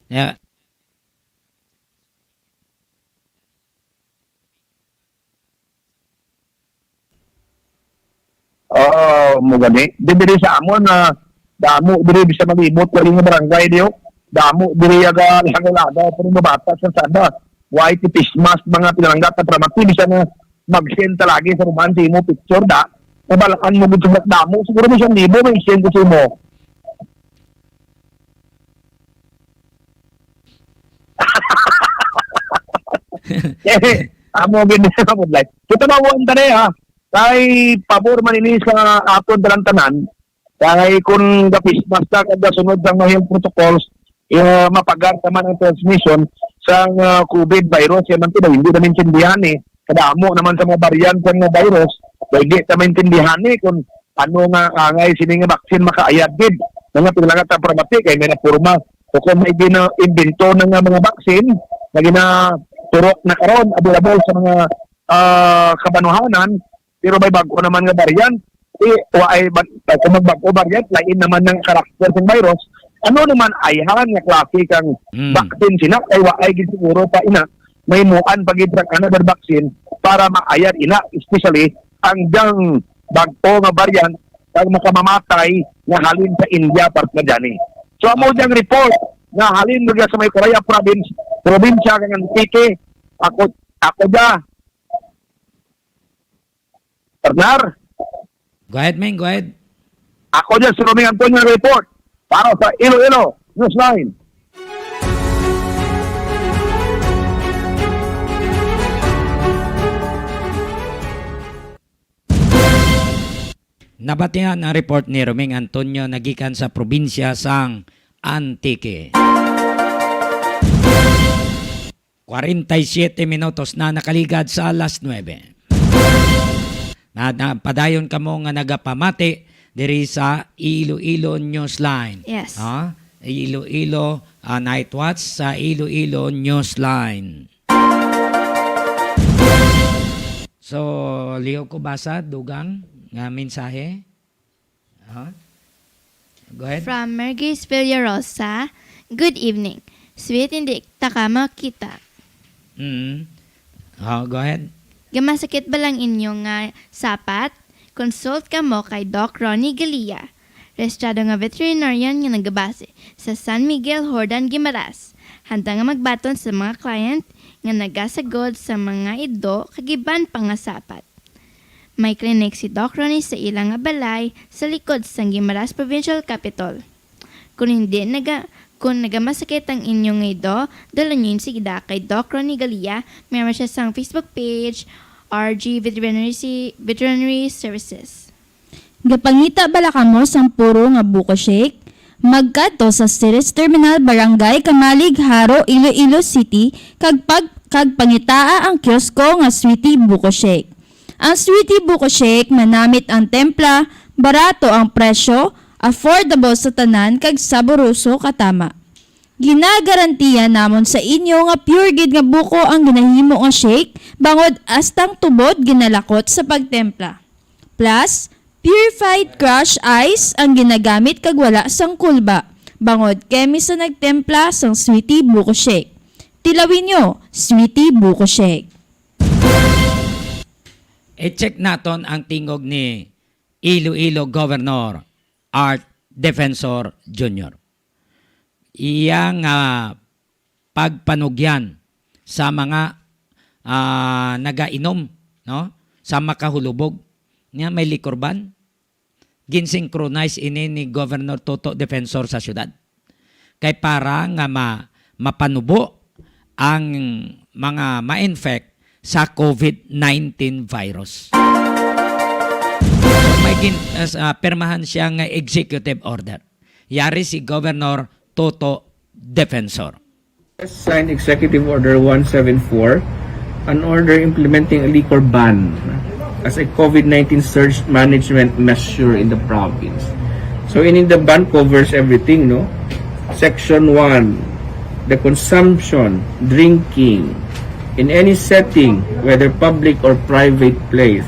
Yeah. Oo, mo gani. Di diri sa amon na damo diri sa malibot, wali nga barangay diyo. Damo diri aga lagaw-lagaw, pero mabata sa sada. Wa ay ti face mask, mga pinalanggat na pramati, bisan na mag-send ta lagi sa ruman sa imo picture da. Nabalaan mo gud sa damo. Siguro may isang libo, may send ko sa imo. Eh, amo gid sa pudlay. Kita ba, buwan ta na, ha? Kay pabor man ini sa aton tanan-tanan. Kay kung gapismas ta kag gasunod sang mga health protocols, eh, mapagar naman ang transmission sang, ah, COVID virus. Yan man to, hindi na maintindihan, eh. Kadamo naman sa mga variant sang mga virus, hindi na maintindihan, eh, kung ano nga angay sini nga vaccine makaayad gid. Mga pinangagat ang pramati kay may naporma o kung may gina-imbento na nga mga vaccine na ginaturok na karon, available sa mga, ah, kabanuhanan, pero may bag-o naman nga variant. Eh, wa ay bag-, kung magbag-o variant, lain naman ang karakter sang virus. Ano naman ayhan nga klase kang Mm. vaccine sina? Kay wa ay gid siguro pa ina, may muan pa gid sang another vaccine para maayad ina, especially ang dang bag-o nga variant kag makamamatay nga halin sa India, partner Johnny. So, amo Okay. diyang report nga halin mo sa may Correa province, probinsya kang Antique. Ako, ako dya, partner. Go ahead, Ming. Go ahead. Ako dyan si Roming Antonio report para sa Iloilo Newsline. Nabatian ang report ni Roming Antonio nagikan sa probinsya sang Antique. Kwarenta y siyete minutos na nakaligad sa alas nuebe. Na, na, padayon kamo nga nagapamati diri sa Iloilo Newsline. Yes. Ha? Iloilo, ah, Night Watch sa Iloilo Newsline. So, liho ko basa, dugang nga mensahe. Ha? Go ahead. From Mergis Villarosa, "Good evening. Sweet, hindi ta ka makita." Mm. Oh, go ahead. Gamasakit ba lang inyo nga sapat? Consult kamo kay Doc Ronnie Galia, rehistrado nga veterinarian nga nagabase sa San Miguel, Jordan, Guimaras, handa nga magbaton sa mga client nga nagasagod sa mga ido kag iban pa nga sapat. May clinic si Doc Ronnie sa ila nga balay sa likod sang Guimaras Provincial Capitol. Kung hindi naga-, kung nagamasakit ang inyong ido, dala niyo ini sigda kay Doc Ronnie Galia, member siya sang Facebook page, R G Veterinary, Si-, Veterinary Services. Gapangita bala kamo sang puro nga buko shake? Magkadto sa Ceres Terminal, Barangay Camalig, Jaro, Iloilo City, kag pag-, kag pangitaa ang kiosko nga Sweetie Buko Shake. Ang Sweetie Buko Shake, manamit ang templa, barato ang presyo, affordable sa tanan, kag saboroso katama. Ginagarantiya namon sa inyo nga pure gid nga buko ang ginahimo nga shake, bangod astang tubod ginalakot sa pagtempla. Plus, purified crush ice ang ginagamit kag wala sang kulba, bangod kami sa nagtempla sang Sweetie Buko Shake. Tilawin nyo, Sweetie Buko Shake. I-check naton ang tingog ni Iloilo Governor Art Defensor Junior. Iya nga pagpanugyan sa mga, ah, nagainom, no? Sa makahulubog. Nga may liquor ban. Ginsynchronize ini ni Governor Toto Defensor sa syudad. kay para nga ma-, mapanubo ang mga ma-infect sa COVID nineteen virus. So, may gin-, as, ah, pirmahan siya nga executive order. Yari si Governor Toto Defensor. Signed Executive Order one seven four, an order implementing a liquor ban as a COVID nineteen surge management measure in the province. So, ini the ban covers everything, no? Section one, the consumption, drinking, in any setting, whether public or private place,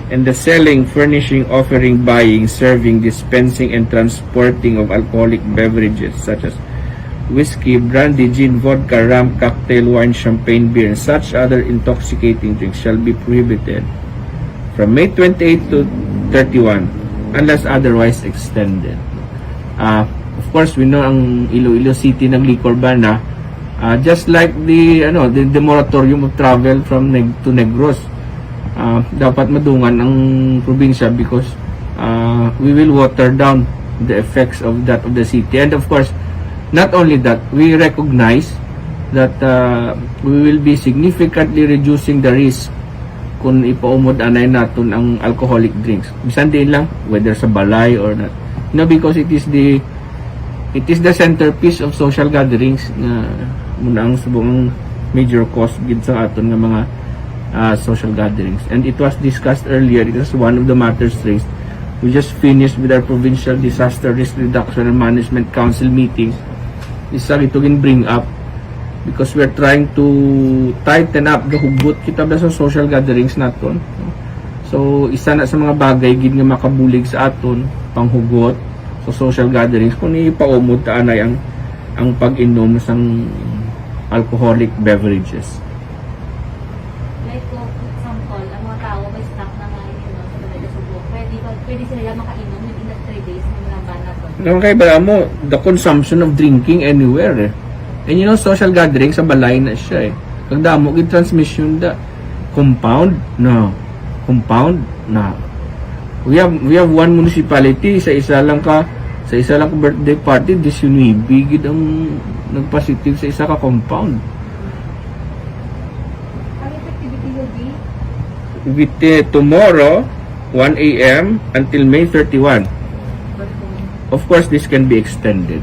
and the selling, furnishing, offering, buying, serving, dispensing, and transporting of alcoholic beverages such as whiskey, brandy, gin, vodka, rum, cocktail, wine, champagne, beer, and such other intoxicating drinks shall be prohibited from May twenty-eight to thirty-one unless otherwise extended. Uh, of course, we know ang Iloilo City nag-liquor ban na, uh, just like the, ano, the, the moratorium of travel from Neg to Negros. Uh, dapat madungan ang probinsya because uh, we will water down the effects of that of the city. And of course, not only that, we recognize that uh, we will be significantly reducing the risk kung ipaumod anay naton ang alcoholic drinks. Bisan din lang, whether sa balay or not. You know, because it is the it is the centerpiece of social gatherings na muna ang subong major cause gid sa aton nga mga uh, social gatherings. And it was discussed earlier, it was one of the matters raised. We just finished with our Provincial Disaster Risk Reduction and Management Council meeting. Isa ito gin bring up because we're trying to tighten up the hugot kita ba sa social gatherings naton. So, isa na sa mga bagay gid nga makabulig sa aton, panghugot sa social gatherings, kung ipaumod ta anay ang, ang pag-inom sang alcoholic beverages. Like, for example, ang mga tao may stock na mga ininom sa Barangay Subo, pwede, ba, pwede sila makainom in the three days na mga ban na to? Ang kay bala mo, the consumption of drinking anywhere eh. And you know, social gathering sa balay na siya eh. Kag damo gid transmission da. Compound? No. Compound? No. We have we have one municipality sa isa lang ka sa isa lang ka birthday party, diecinuebe gid ang nagpositive sa isa ka compound. Ang effectivity will be With uh, tomorrow, one a.m. until May thirty-one. Of course, this can be extended.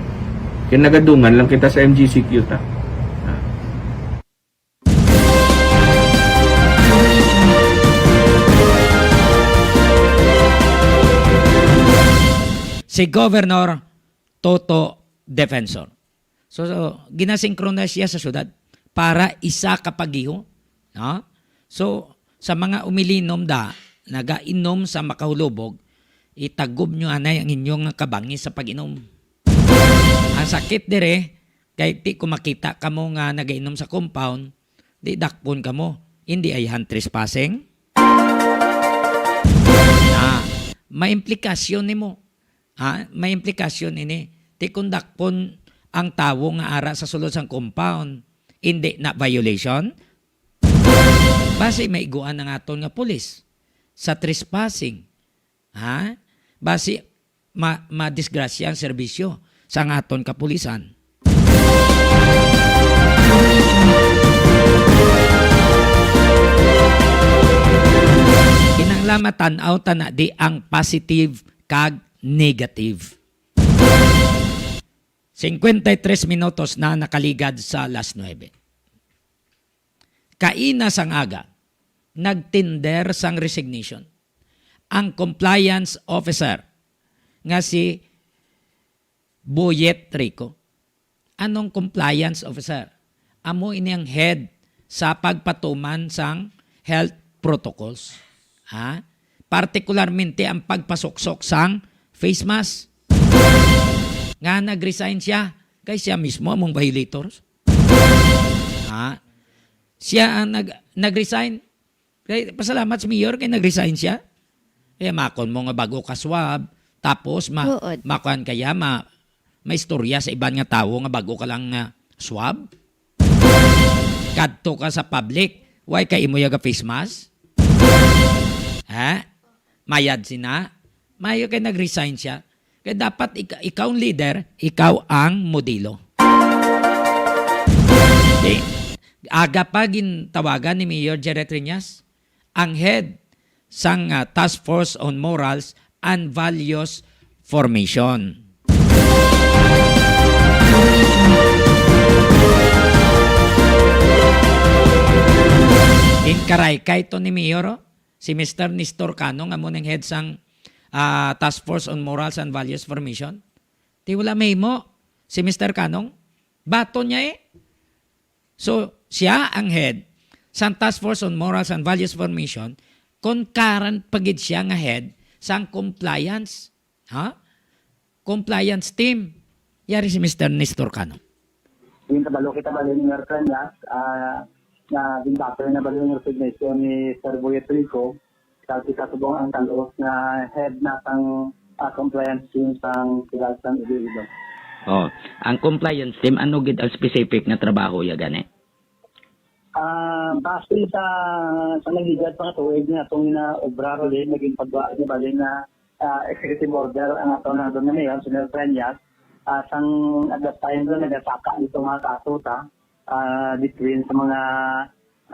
Kaya nagadungan lang kita sa M G C Q ta. Ah. Si Governor Toto Defensor. So, so ginasynchronize siya sa syudad para isa ka pagiho. No? So, sa mga umilinom da, nagainom sa makahulubog, itagob nyo anay ang inyong kabangi sa pag-inom. Ang sakit dire, kay ti ko makita kamo nga nagainom sa compound, di dakpon kamo. Hindi ay hand trespassing? Na, may implikasyon nimo. Ha? May implikasyon ini. Ti kung dakpon ang tawo nga ara sa sulod sang compound, hindi na violation? Basi maiguan ang aton nga pulis sa trespassing. Ha? Basi ma madisgrasya ang serbisyo sang aton kapulisan. Kinahanglan matan-aw ta na di ang positive kag negative. Cincuenta y tres minutos na nakaligad sa alas nuebe. Kaina sang aga, nagtender sang resignation ang compliance officer nga si Boyet Rico. Anong compliance officer? Amo ini ang head sa pagpatuman sang health protocols. Ha? Partikularmente ang pagpasuksok sang face mask. Nga nag-resign siya, kay siya mismo among violators. Ha? Siya ang nag nag-resign. Kay pasalamat sa mayor kay nag-resign siya. Kaya makon mo nga bago ka swab, tapos ma Buod. makuan kaya ma maistorya sa iban nga tawo nga bago ka lang nga swab. Kadto ka sa public, why ka imo yaga face mask? Ha? Mayad sina? Mayo kay nag-resign siya. Kay dapat ik-, ikaw ang leader, ikaw ang modelo. Okay? Aga pa gintawagan ni Mayor Jerry Triñas ang head sang, ah, Task Force on Morals and Values Formation. Ginkaraykay to ni Mayor, oh, si Mister Nestor Canong, amo ning head sang, ah, Task Force on Morals and Values Formation. Ti wala mahimo si Mister Canong. Baton niya, eh. So, siya ang head sang Task Force on Morals and Values Formation, concurrent pa gid siya nga head sang compliance, ha? Compliance team. Yari si Mister Nestor Canong. Gintabalo kita bali ni Mayor Cañas, ah, na ginbaton na bali yung resignation ni Sir Boyet Rico, sa kita subong ang talos nga head na sang, ah, compliance team sang siyudad sang Iloilo. Oh, ang compliance team, ano gid ang specific nga trabaho ya gani? Ah, base sa sa nagligad mga tuig nga atong na obra bali, naging pagwa ni bali nga, ah, executive order ang ato na doon na mayor, si Mayor Cañas, ah, sang at that time doon nagasaka dito mga kaso ta, ah, between sa mga,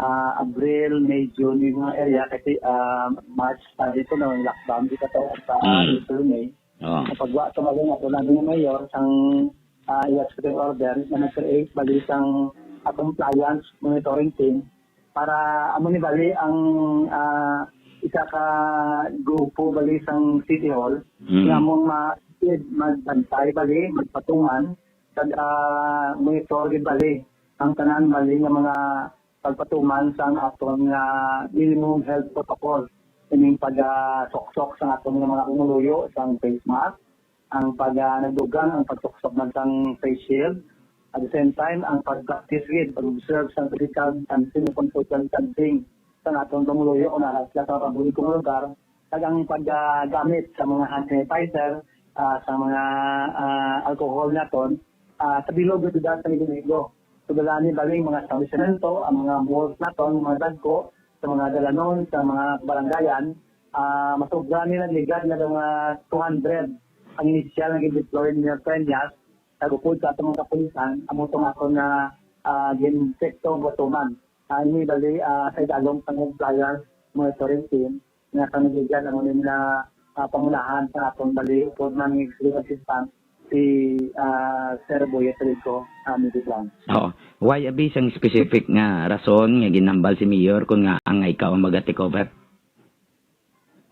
ah, Abril, May, June, yung mga area kasi, ah, March pa dito na lockdown dito to sa Mm. April, May. Oh. Ang pagwa sa mga nga tulad ng mayor sang, ah, executive order na nag-create bali sang, ah, compliance monitoring team para amo ni bali ang, ah, isa ka grupo bali sang City Hall Mm. nga among ma magbantay bali, magpatuman, kag, ah, monitor gid bali ang tanan bali nga mga pagpatuman sang aton nga minimum health protocol, ining pagasuksok sang aton nga mga pumuluyo sang face mask, ang pag, ah, nagdugang ang pagsuksok man sang face shield, at the same time ang pag-practice gid pag-observe sang physical distancing o social distancing sang aton pumuluyo kung naa sila sa publikong lugar, kag ang paggamit sa mga hand sanitizer, ah, sa mga, ah, alcohol naton, ah, sa bilog nga siyudad sa Iloilo. Sugad ani baling mga establishmento, ang mga malls naton, mga dagko, sa mga dalanon, sa mga barangayan, ah, masobra ni nagligad nga mga two hundred ang inisyal nga gin-deploy ni Mayor Cañas, nag-upod sa atong mga kapulisan, amo tong aton nga, ah, gin-sekto batuman. Ah, ini bali, ah, sa idalom sang compliance monitoring team nga sa nagligad amo ni na, ah, pangunahan sa aton bali upod man ni Executive Assistant si, ah, Sir Boyet Rico, ah, Miguel Blanc. Oo. Why abi sang specific nga rason nga ginhambal si Mayor kon nga ang ikaw ang maga-take over?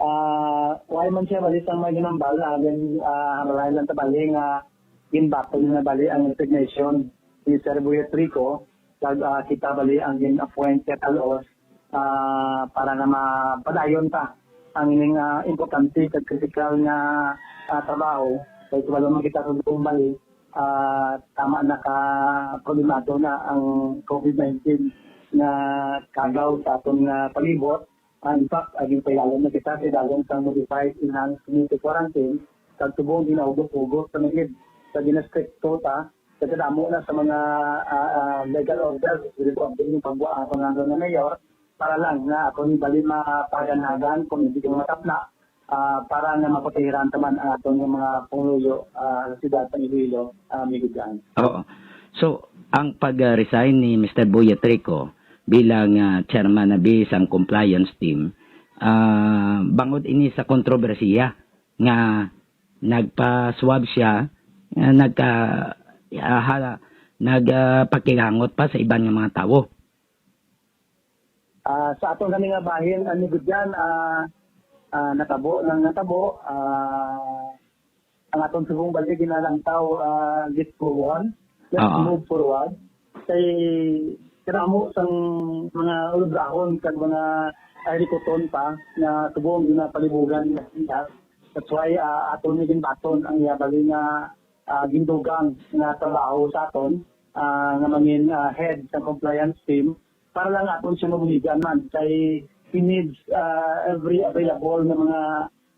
Ah, why man siya bali sang may ginhambal, ah, gin, ah, hambalay lang ta bali nga ginbaton na bali ang resignation ni Sir Boyet Rico, kag, ah, kita bali ang gin-appoint kay Talos, ah, para nga mapadayon ta ang ining, ah, importante kag kritikal nga, ah, trabaho. Kay kabalo man kita sa buong bali, ah, tama na ka problemado na ang COVID nineteen nga kagaw sa aton nga palibot. Ah, in fact, ah, ginpailalom na kita sa idalom sang modified enhanced community quarantine, kag subong ginahugot-hugot sa mga sa ginastrikto ta, sa kadamo na sa mga, ah, ah, legal orders, dili ko ang pagbuha ang pangalan nga mayor, para lang nga ako ni bali mapaganagan kung hindi ko matapna, ah, para nga maprotehiran taman ang aton nga mga pumuluyo, ah, sa siyudad sa Iloilo, ah, Miguel Blanc. Oo. So, ang pag-resign ni Mister Boyet Rico bilang, ah, chairman na bi sang compliance team, ah, bangod ini sa kontrobersiya nga nagpa-swab siya, ah, nagka, ah, hala, nag, ah, pakilangot pa sa iban nga mga tawo. Ah, sa aton kami nga bahin, ang Miguel Blanc, ah, ah, natabo nang natabo, ah, ang aton subong bali ginalantaw, ah, gitpuon. Let's Oo. move forward. Kay kadamo sang mga ulubrahon kag mga ay likuton pa nga subong ginapalibugan nila. That's why, ah, aton ni ginbaton ang iya bali nga, ah, gindugang nga trabaho sa aton, ah, nga mangin, ah, head sa compliance team para lang aton siya mabuligan man kay he needs, ah, every available nga mga,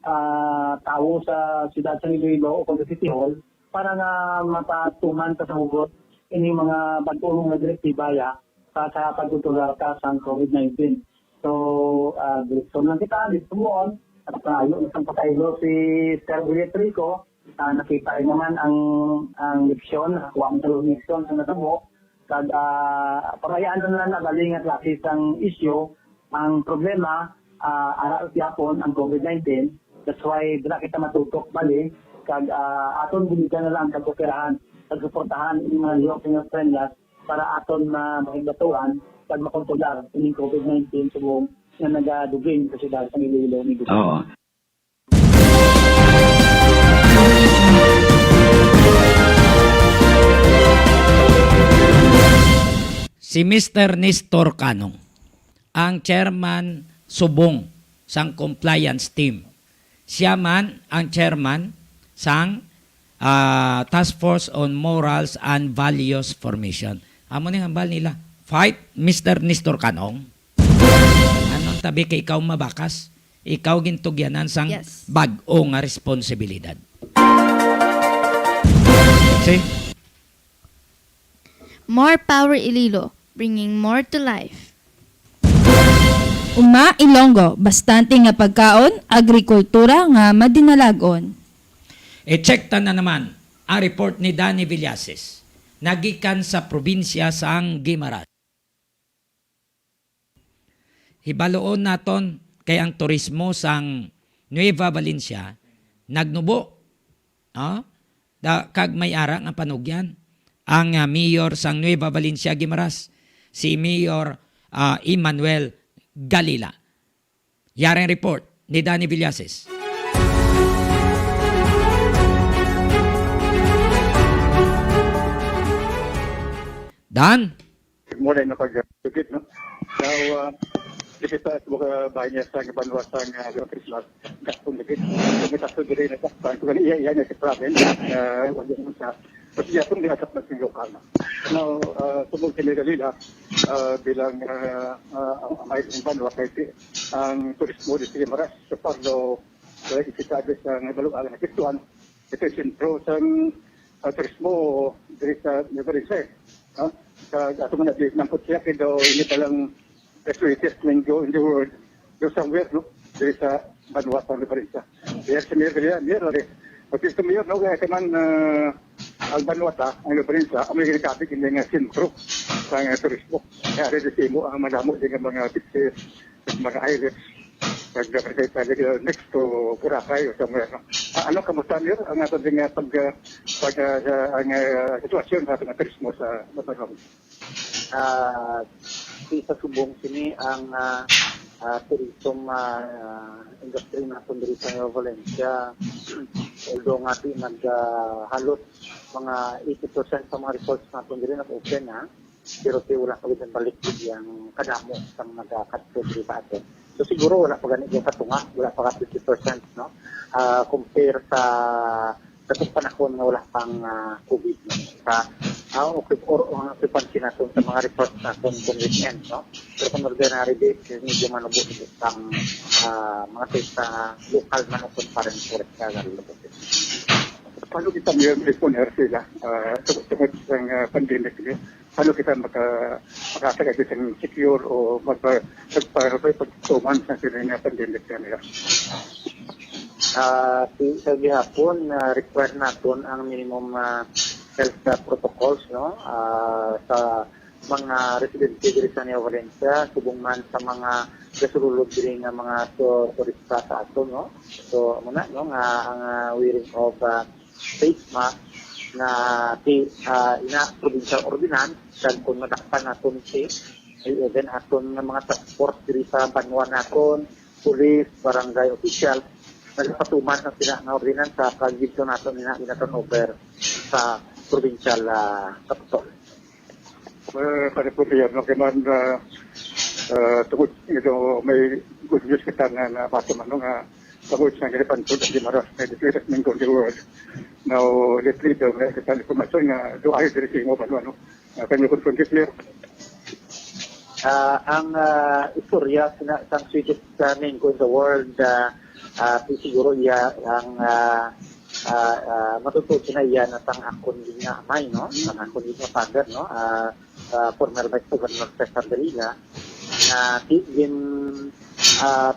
ah, tawo sa siyudad sa Iloilo o kung sa City Hall para nga mapatuman ka sa hugot ining mga bag-ong nga direktiba ya sa, sa pagkontrolar ka sa COVID nineteen. So, ah, direksyon lang kita, direksyon mo, at pangayo na sa pasahero si Sir Willie Trico, Ah, nakita rin naman ang, ang leksyon, nakuha ang talong leksyon sa natabo. Kag, ah, pangayaan na lang na bali nga klase sang isyu, ang problema, ah, ara gyapon ang COVID nineteen. That's why dira kita matutok bali, kag, ah, aton buligan na lang kag operahan, kag suportahan ang mga lihok nga Australians para aton ma-, mahimbatuan kag makontrolar ining COVID nineteen subong nga nagaduging sa siyudad sa Iloilo, Negros. Oo. Si Mister Nestor Canong, ang chairman subong sang compliance team. Sia man ang chairman sang, ah, Task Force on Morals and Values Formation. Amo ni ang hambal nila. Fight, Mister Nestor Canong. Anong tabi kay ikaw mabakas? Ikaw gintugyanan sang Yes. bag-o nga responsibilidad. See? More power Iloilo, bringing more to life. Uma Ilonggo, bastante nga pagkaon, agrikultura nga madinalag-on. I-check ta na naman ang report ni Danny Villasis, nagikan sa probinsya sang Guimaras. Hibaluon naton kay ang turismo sang Nueva Valencia nagnubo, ah, da, kag may ara nga panugyan ang, ah, mayor sang Nueva Valencia, Guimaras, si Mayor, ah, Emmanuel Galila. Yari ang report ni Danny Villasis. Dan? Good morning, no, pag, uh, David, no? Now, uh, dito sa mga bahay niya sa banwa sa, uh, Christmas, gastong David. Kung may taso diri na sa, kung iya, iya niya sa province, uh, wala mo sa, kasi iya, kung nila sa pagkakita. Now, uh, sumog kini Galila, uh, bilang, uh, uh, ang, ang, ang banwa, kay ti-, ang turismo di sige maras, so, pag, no, wala kita sa, sa, nga baluan, nga kituan, ito yung sentro sa, uh, turismo diri sa Nueva Valencia, no? Sa ato man, di nangkot siya, kaya daw, hindi palang the sweetest mango in the world. Doon somewhere, no? Diri sa banwa sa Nueva Valencia. Kaya sa Mayor, kaya, Mayor, ari. Pag gusto Mayor, no? Kaya ka man, ah, ang banwa ta, ang Nueva Valencia, ang may ginagabig, hindi nga sentro sa, ah, turismo. Kaya ari di simo ang madamo din ang mga beaches, mga islets. Pag, pag, pag, next to Boracay o somewhere, no? Ah, ano, kamusta, Mayor? Ang ato din nga pag, ah, pag, ah, sa, ang, ah, sitwasyon sa ating turismo sa Nueva Valencia? Ah, si sa subong sini ang, ah, ah, tourism, ah, industry naton diri sa Nueva Valencia. Although nga di nag, ah, halos mga eighty percent sa mga resorts naton diri nag-open, ha, pero ti wala pa gid balik gid ang kadamo sang nagakadto diri sa aton. So siguro wala pa gani gyud sa tunga, wala pa ka fifty percent, no? Ah, compare sa katong panahon nga wala pang, ah, COVID, no? Sa, ah, occup-, or, or ang occupancy naton sa mga resorts naton kung weekend, no? Pero kung ordinary days, medyo manubo ang, ah, mga sa, sa local man o foreign tourist ka, garo. Paano kita may, may puner sila, ah, tungod, tungod sa, ah, pandemic niya? Paano kita maka-, makasagad sa secure o magpa-, magpa-, magpatuman sa sila nga pandemic na nila? Ah, si, sa gihapon, ah, require naton ang minimum, ah, health, ah, protocols, no? Ah, sa mga residente diri sa Nueva Valencia, subong man sa mga gasululod diri nga mga tu-, turista sa ato, no? So, amo na, no, nga ang, ah, wearing of, ah, face mask nga ti-, ah, ina provincial ordinance, kag kung madakpan naton si, even aton nga mga task force diri sa banwa naton, police, barangay official, nagapatuman ang sina nga ordinansa, kag dito naton ina gina-turn over sa provincial, ah, capitol. Eh, pare po, Mayor, no, kay man, ah, ah, tungod, you know, may good news kita nga, nga basta man, no, nga tungod sa nilipantod ang Guimaras, may the greatest mango in the world. Now, lately, daw, may kita informasyon nga, do ay, diri sa imo, ano, ano. Ah, can you confirm this, Mayor? Ah, ang, ah, istorya sina-, sang sweetest, ah, mango in the world, ah, ah, si-, siguro iya ang, ah, ah, ah, matutuo na iya na sang akon gid nga amay, no? Sang akon gid nga father, no? Ah, ah, former Vice Governor Cesar Daliga, na ti-, gin-, ah,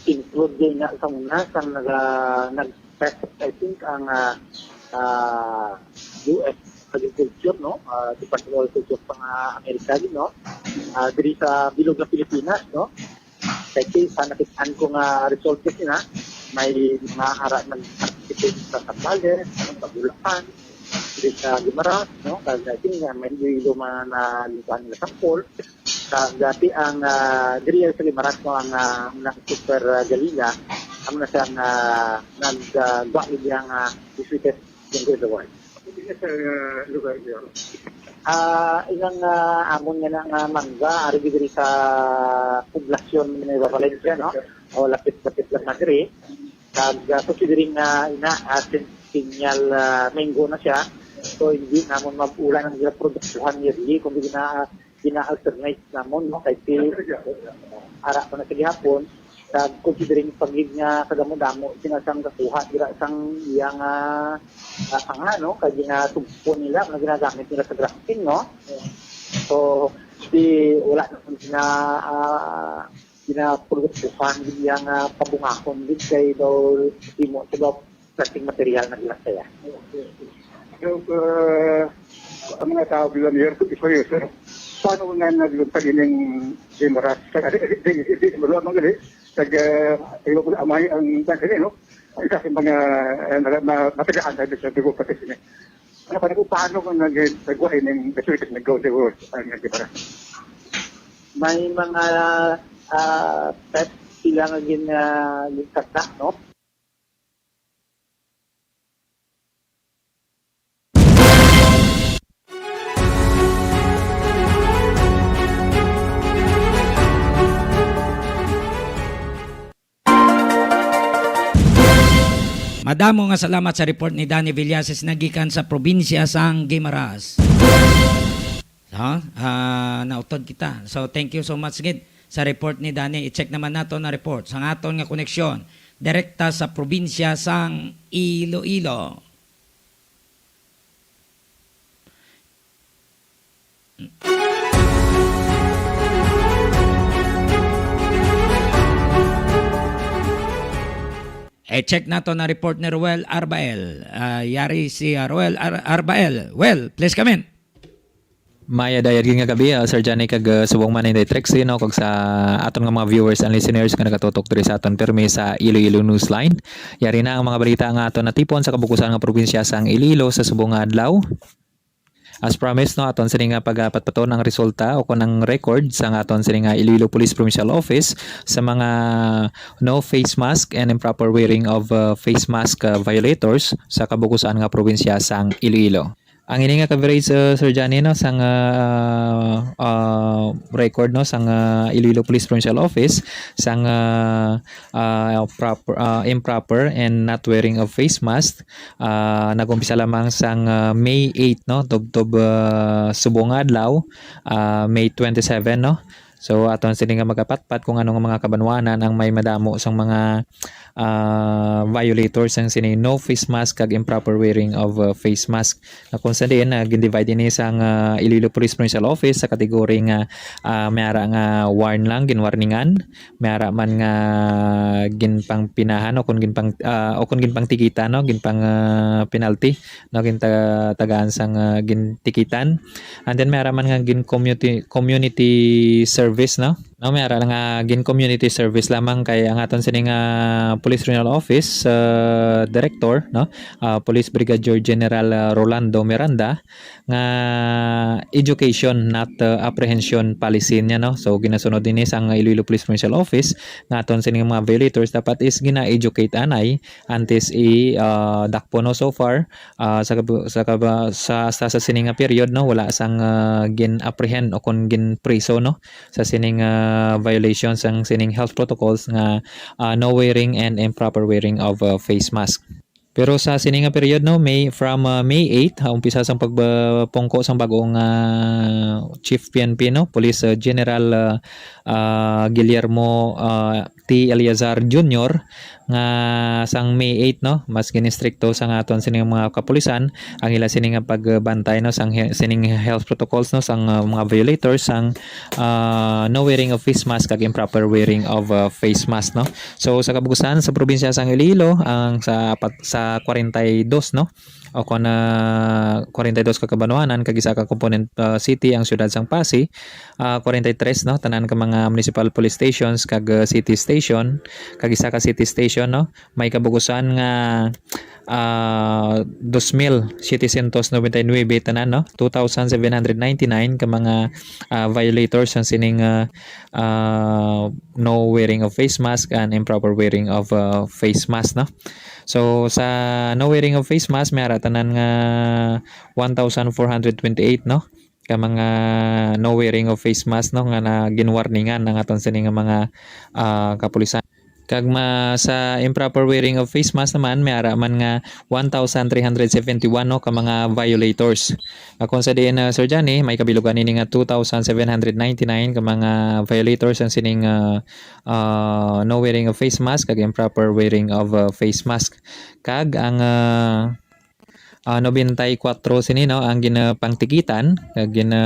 include din nga sa una, sang naga-, nag-, Test, I think, ang, ah, ah, U S Agriculture, no? Ah, Department of Agriculture sa mga Amerika din, no? Ah, diri sa bilog ng Pilipinas, no? Kay case, ah, nakit-an ko nga result kasi na may mga ara nag-participate sa Zambales, no? Sa Bulacan, diri sa Guimaras, no? Kag I think, ah, may Iloilo man na limpaan nila sample. Sa dati ang, ah, diri sa Guimaras, no, ang, ah, ang super, ah, Galila, ang nasang, ah, nag, ah, gwa iyang, ah, District Congress Award. Hindi sa, ah, lugar niyo? Ah, inang, ah, amon nga na nga mangga, ari diri sa poblasyon ni Valencia, no? O lapit-lapit lang na diri. Kag, ah, considering nga ina, ah, centennial, ah, mango na siya, so hindi namon mabulan ang ila produktuhan yearly, kundi gina-, gina-alternate namon, no? Kay si ara pa na sa gihapon, kag considering pagid nga kadamo-damo sila sang gakuha dira sang iyang, ah, ah, sanga, no? Kay ginatugpo nila, nga ginagamit nila sa grafting, no? So, di, wala na sila, ah, ginaproduktuhan gid iya nga pabungahon gid kay daw himo sa daw plastic material na gila saya. Okay, okay. So, uh, ang mga tao bilang niya, ito yung sir. Paano nga nagluntag ining Guimaras? Kaya di, di, di, di, wala mang gali. Kag, uh, iba po amay ang daghan, no? Ang sa aking mga, uh, mga, mga matagaan na sa dugo pati sini. Ano pa po, paano kung nag-, nagwa ining Pacific nag-go the world ang Guimaras? May mga, ah, pet sila nga gin-, ah, ginsakta, no? Madamo nga salamat sa report ni Danny Villasis nagikan sa probinsya sang Guimaras. Ha? Ah, nautod kita. So, thank you so much gid sa report ni Danny. I-check naman nato na report sa aton nga koneksyon direkta sa probinsya sang Iloilo. I-check nato na report ni Roel Arbael. Ah, yari si, ah, Roel Ar-, Arbael. Well, please come in. Maya dayag nga gabi, ah, Sir Johnny kag, ah, subong man ni Trixie, no, kag sa aton nga mga viewers and listeners nga nagatutok diri sa aton pirmi sa Iloilo Newsline. Yari na ang mga balita nga aton natipon sa kabukusan nga probinsya sang Iloilo sa subong nga adlaw. As promised, no, aton sini nga pagapatpaton ang resulta o kon ang record sa nga aton sini nga Iloilo Police Provincial Office sa mga no face mask and improper wearing of, uh, face mask, uh, violators sa kabukusan nga probinsya sang Iloilo. Ang ini nga coverage, uh, Sir Johnny, no, sang, uh, uh, record, no, sang, uh, Iloilo Police Provincial Office sang, uh, uh, proper, uh, improper and not wearing of face mask ah, nag-umpisa lamang sang, ah, May eight, no? Tubtob, ah, subong nga adlaw, ah, May twenty-seven, no? So, aton sini nga magapatpat kung ano nga mga kabanwanan ang may madamo sang mga, ah, violators sang sini no face mask kag improper wearing of, ah, face mask. Na kung sa diin, ah, gin-divide ini sang, ah, Iloilo Police Provincial Office sa kategorya nga, ah, may ara nga warn lang, ginwarningan, may ara man nga ginpangpinahan o kon ginpang, ah, o kon ginpangtikitan, no, ginpang, ah, penalty, no, ginta-, tagaan sang, ah, gintikitan. And then may ara man nga gin community, community service, no. No, may ara nga gin community service lamang kay ang aton sini nga Police Regional Office, ah, Director, no, ah, Police Brigadier General, ah, Rolando Miranda, nga education, not, uh, apprehension policy niya, no? So, ginasunod ini sang Iloilo Police Provincial Office, nga aton sini nga mga violators dapat is gina-educate anay antes i, uh, dakpon, no? So far, uh, sa kab-, sa kaba-, sa, sa, sa sini nga period, no, wala sang, uh, gin-apprehend o kon ginpriso, no, sa sining, uh, violation sang sining health protocols nga, uh, no wearing and improper wearing of, uh, face mask. Pero sa sini nga period, no, May, from, ah, May eight, ha, umpisa sang pagpungko sang bag-ong, ah, Chief P N P, no, Police, ah, General, ah, ah, Guillermo, ah, T. Eleazar Junior, nga sang May eight, no, mas ginistrikto sa nga aton sining mga kapulisan ang ila sining nga pagbantay, no, sang he- sining health protocols, no, sang uh, mga violators sang uh, no wearing of face mask kag improper wearing of uh, face mask, no. So sa kabugusan, sa probinsya sang Iloilo, ang sa apat, sa forty-two, no, o kon uh, forty-two ka kabanwanan kag isa ka component uh, city ang siyudad sang Passi, uh, forty-three, no, tanan ka mga municipal police stations kag uh, city station kag isa ka city station, no, may kabugusan nga ah, dos mil setecientos noventa y nuebe tanan, no? Two thousand seven hundred ninety-nine ka mga ah, violators ang sining ah, ah, no wearing of face mask and improper wearing of ah, face mask, no? So sa no wearing of face mask, may ara tanan nga one thousand four hundred twenty-eight, no? Ka mga no wearing of face mask, no, nga na ginwarningan ang aton sini nga mga ah, kapulisan. Kag ma, sa improper wearing of face mask naman, may ara man nga one thousand three hundred seventy-one, no, ka mga violators. Akon sa diin, uh, Sir Johnny, may kabilugan ini nga two thousand seven hundred ninety-nine ka mga violators ang sining uh, uh, no wearing of face mask kag improper wearing of uh, face mask. Kag ang uh, ah, nobenta y kuwatro sini, no, ang ginapangtikitan, kag gina,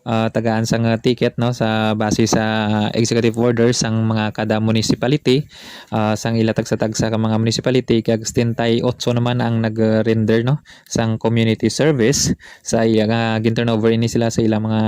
ah, tagaan sang ticket, no, sa base sa executive order sang mga kada municipality, ah, sang ila tagsa-tagsa ka mga municipality, kag setenta y ocho naman ang nag-render, no, sang community service sa iya nga gin-turnover ini sila sa ilang mga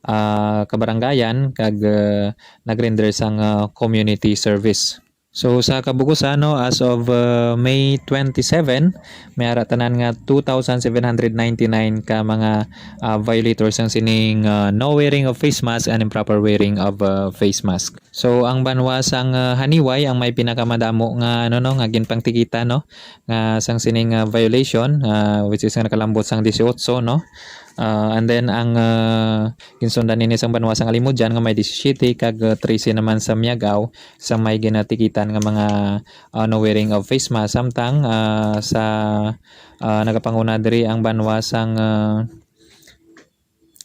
ah, kabarangayan kag ah, nag-render sang ah, community service. So sa kabugusan, no, as of uh, May twenty-seven, may ara tanan nga two thousand seven hundred ninety-nine ka mga uh, violators ang sining uh, no wearing of face mask and improper wearing of uh, face mask. So ang banwa sang uh, Janiuay ang may pinakamadamo nga ano, no, nga ginpangtikita, no, nga sang sining uh, violation, uh, which is nga nakalambot sang dieciocho, no. Uh, and then ang uh, ginsundan nini sang banwa sang Alimodian nga may disisiete kag uh, trese naman sa Miagao sa may ginatikitan nga mga uh, no wearing of face mask, samtang uh, sa uh, nagapanguna diri ang banwa sang uh,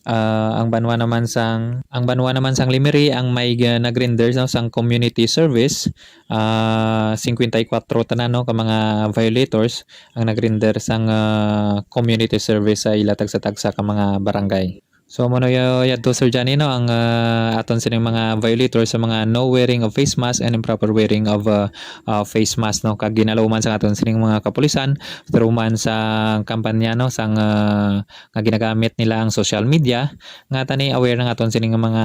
uh, ang banwa naman sang ang banwa naman sang Lemery ang may uh, nag-render, no, sang community service, uh, cincuenta y cuatro tanan, no, ka mga violators ang nag-render sang uh, community service sa ila tagsa-tagsa ka mga barangay. So amo na ya- yadto, Sir Johnny, no, ang ah, aton sining mga violators sa mga no wearing of face mask and improper wearing of ah, ah, face mask, no, kag ginaluman sa aton sining mga kapulisan, through man sa kampanya, no, sang ah, nga ginagamit nila ang social media, nga tani aware na aton sining mga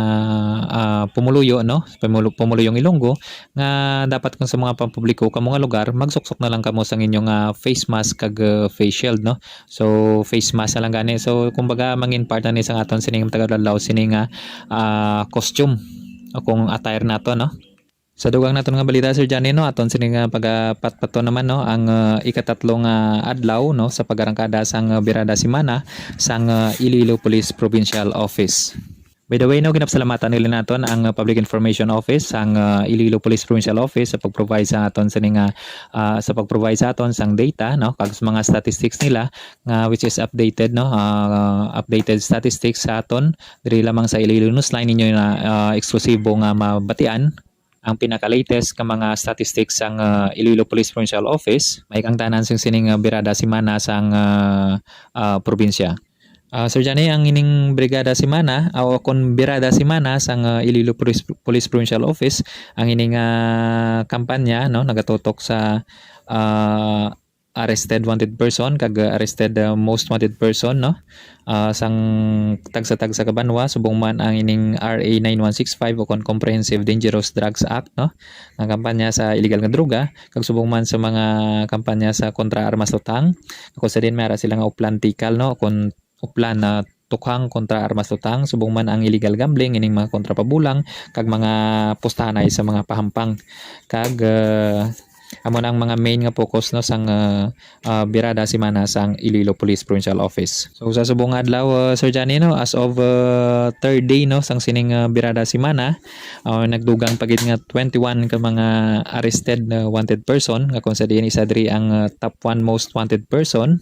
ah, pumuluyo, no, pumulu- pumuluyong Ilonggo, nga dapat kung sa mga pampubliko kamo nga lugar, magsuksok na lang kamo sang inyong ah, face mask kag ah, face shield, no. So face mask na lang gani. So kumbaga mangin part na ni sang aton sining taga Adlaw sini nga ah, costume o kung attire nato, no. Sa dugang naton nga balita, Sir Johnny, no, aton sini nga pagapatpaton naman, no, ang ah, ikatatlo nga adlaw, no, sa pagarangkada sang ah, Birada Semana sang ah, Iloilo Police Provincial Office. By the way, no, ginapasalamatan nila naton ang uh, Public Information Office, ang uh, Iloilo Police Provincial Office sa pag-provide sa aton sa nga uh, sa pag-provide sa aton sang data, no, kag sa mga statistics nila nga which is updated, no, uh, updated statistics sa aton diri lamang sa Iloilo Newsline. Ninyo na uh, eksklusibo nga mabatian ang pinaka-latest ka mga statistics sang uh, Iloilo Police Provincial Office. May kang tanan sing sining uh, birada semana sang uh, uh, probinsya. Ah, Sir Johnny, ang ining Brigada Semana, o kon Birada Semana sang ah, Iloilo Police, Police Provincial Office, ang ining ah, kampanya, no, nagatutok sa ah, arrested wanted person kag ah, arrested ah, most wanted person, no. Ah, sang tagsa-tagsa ka banwa, subong man ang ining R A nine one six five o kon Comprehensive Dangerous Drugs Act, no, nga kampanya sa illegal nga droga, kag subong man sa mga kampanya sa kontra armas tutang. Ako sa din may ara sila nga uplan tikal, no, kon uplan na tukhang kontra armas tutang, subong man ang illegal gambling, ining mga kontra pabulang, kag mga pustahanay sa mga pahampang. Kag ah, amo na ang mga main nga focus, no, sang ah, ah, birada semana sang Iloilo Police Provincial Office. So sa subong nga adlaw, ah, Sir Johnny, no, as of ah, third day, no, sang sining ah, birada semana, ah, nagdugang pa gid nga twenty-one ka mga arrested na wanted person, nga kung sa diin isa diri ang ah, top one most wanted person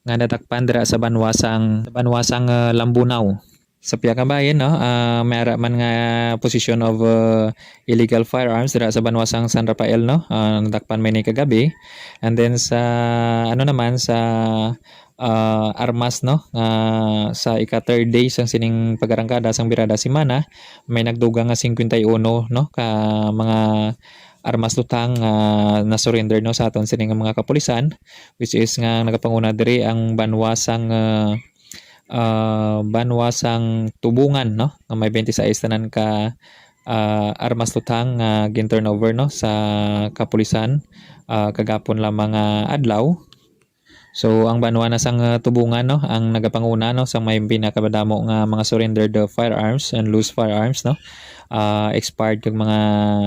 nga natakpan dira sa banwa sang sa banwa sang ah, Lambunao. Sa pihak nga bahin, no, ah, may ara man nga possession of, ah, illegal firearms dira sa banwa sang San Rafael, no, ah, nadakpan man ini kagabi. And then sa, ano naman, sa, ah, armas, no, nga sa ika-third day sang sining pag-arangkada sang Birada Semana, may nagdugang nga singkwenta y uno, no, ka mga armas luthang nga na-surrender, no, sa aton sining mga kapulisan, which is nga nagapanguna diri ang banwa sang, ah, ah, banwa sang Tubungan, no, nga may twenty-six tanan ka, ah, armas luthang nga gin-turnover, no, sa kapulisan, ah, kagapon lamang nga adlaw. So, ang banwa na sang, ah, Tubungan, no, ang nagapanguna, no, sa may pinakadamo nga mga surrendered, ah, firearms and loose firearms, no, ah, expired kag mga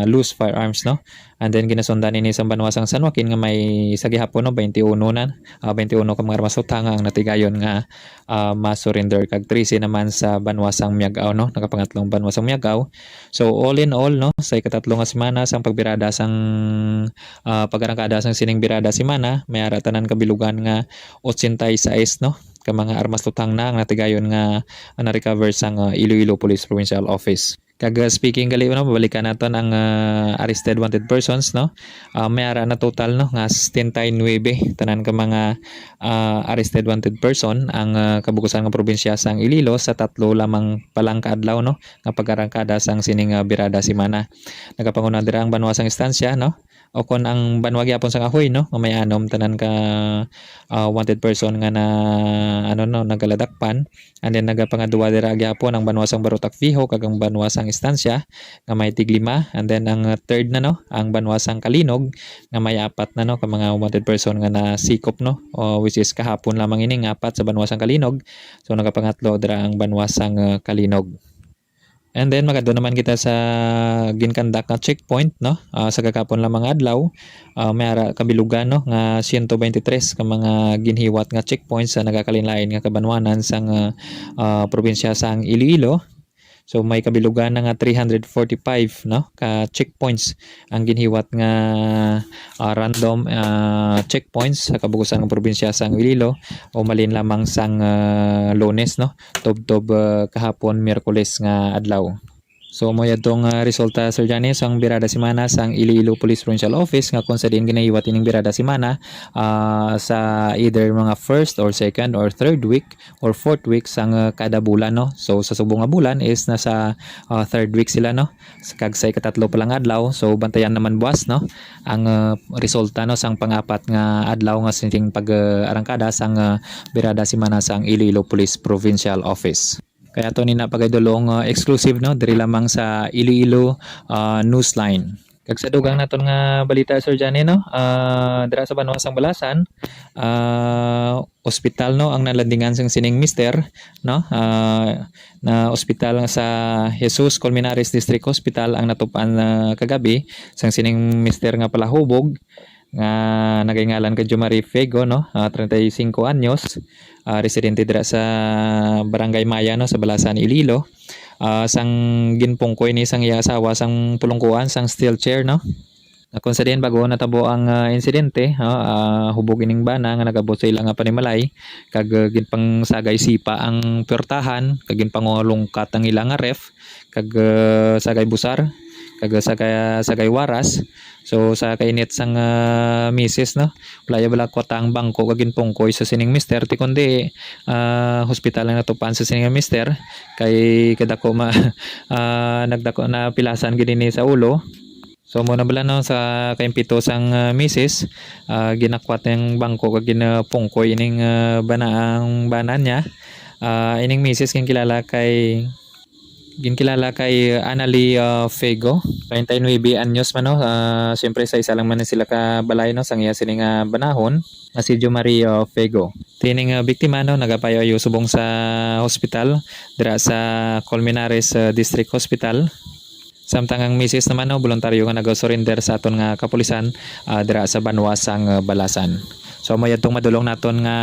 loose firearms, no. And then ginasundan ini sa banwa sang San Joaquin nga may sa gihapon, no, twenty-one na, ah, twenty-one ka mga armas luthang ang natigayon nga, ah, ma-surrender, kag trese naman sa banwa sang Miag-ao, no, nakapangatlong banwa sang Miag-ao. So, all in all, no, sa ikatatlo nga semana sang pagbirada sang, ah, pag-arangkada sang sining birada semana, may ara tanan kabilugan nga ochenta y seis, no, ka mga armas luthang na ang natigayon nga, ah, na-recover sang, ah, Iloilo Police Provincial Office. Kag, ah, speaking gali, no, babalikan naton ang, ah, arrested wanted persons, no. Ah, may ara na total, no, nga setenta y nuebe tanan ka mga, ah, arrested wanted person ang, ah, kabukusan nga probinsya sang Iloilo sa tatlo lamang pa lang ka adlaw, no, nga pag-arangkada sang sining, ah, birada semana. Nagapanguna dira ang banwa sang Estancia, no, o kon ang banwa gyapon sang Ajuy, no, nga may anom tanan ka, ah, wanted person nga na, ano, no, nagaladakpan. And then nagapangadua dira gyapon ang banwa sang Barotac Viejo kag ang banwa sang Estancia nga may tiglima. And then ang, uh, third na, no, ang banwa sang Calinog nga may apat na, no, ka mga wanted person nga nasikop, no, o, which is kahapon lamang ini nga apat sa banwa sang Calinog. So nagapangatlo dira ang banwa sang, uh, Calinog. And then magado naman kita sa ginkandak nga checkpoint, no? Ah, sa kagapon lang mga adlaw, ah, may ara kabilugan, no, nga siyento beintitrés ka mga ginhiwat nga checkpoints sa nagakalinlain nga kabanwanan sang, ah, ah, probinsya sang Iloilo. So may kabilugan na nga three hundred forty-five, no, ka checkpoints ang ginhiwat nga, ah, random, ah, checkpoints sa kabukusan nga probinsya sang Iloilo, o malin lamang sang, ah, Lunes, no, tubtob, ah, kahapon, Miyerkules nga adlaw. So, mo yadtong, ah, resulta, Sir Johnny, sang birada semana sang Iloilo Police Provincial Office, nga kung sa diin ginahiwat ining birada semana, ah, sa either mga first or second or third week or fourth week sang, ah, kada bulan, no? So, sa subong nga bulan is nasa, ah, third week sila, no? Sa, kag sa ikatatlo pa lang adlaw, so bantayan naman buwas, no? Ang, ah, resulta, no, sang pangapat nga adlaw nga sining pag, ah, arangkada sang, ah, birada semana sang Iloilo Police Provincial Office. Kaya to ni na pagay dulong, ah, exclusive, no, diri lamang sa Iloilo, ah, Newsline. Kag sa dugang naton nga balita, Sir Johnny, no, ah, dira sa banwa sang Balasan, ah, ospital, no, ang nalandingan sang sining mister, no, ah, na ospital nga sa Jesus Colmenares District Hospital ang natupan, ah, kagabi sang sining mister nga palahubog nga nagaingalan kay Jomari Fego, no, ah, treinta y cinco anyos, ah, residente dira sa Barangay Maya, no, sa Balasan, Iloilo. Ah, sang ginpungkoy ni sang iya asawa sang pulungkuan sang steel chair, no. Na kung sa diin bag-o natabo ang, ah, insidente, no, ah, hubog ining bana nga nag-abot sa ila nga panimalay, kag, ah, ginpangsagay sipa ang puwertahan, kag ginpangulungkat ang ila nga ref, kag, ah, sagay busar, kag, ah, sagay, sagay waras. So, sa kainit sang, ah, misis, no, wala iya bala kwata ang bangko kag ginpungkoy sa sining mister, ti kundi, ah, hospital ang natupan sa sining mister, kay kadako ma-, ah, nagdako na pilasan gid ini sa ulo. So, mo na bala, no, sa kaimpito sang, ah, misis, ah, ginakwat ang bangko kag ginapungkoy ining, ah, bana, ang bana niya. Ah, ining misis ginkilala kay, ginkilala kay Annalie, ah, Fego, treinta y nuebe anyos man, no. Ah, siyempre, sa isa lang man sila ka balay, no, sang iya sini nga banahon, nga si Jo Marie, ah, Fego. Tining, ah, biktima, no, nagapayo-ayo subong sa hospital, dira sa Colmenares, ah, District Hospital. Samtang ang misis naman, no, voluntaryo nga nag-surrender sa aton nga kapulisan, ah, dira sa banwa sang, ah, Balasan. So, amo yadtong madulong naton nga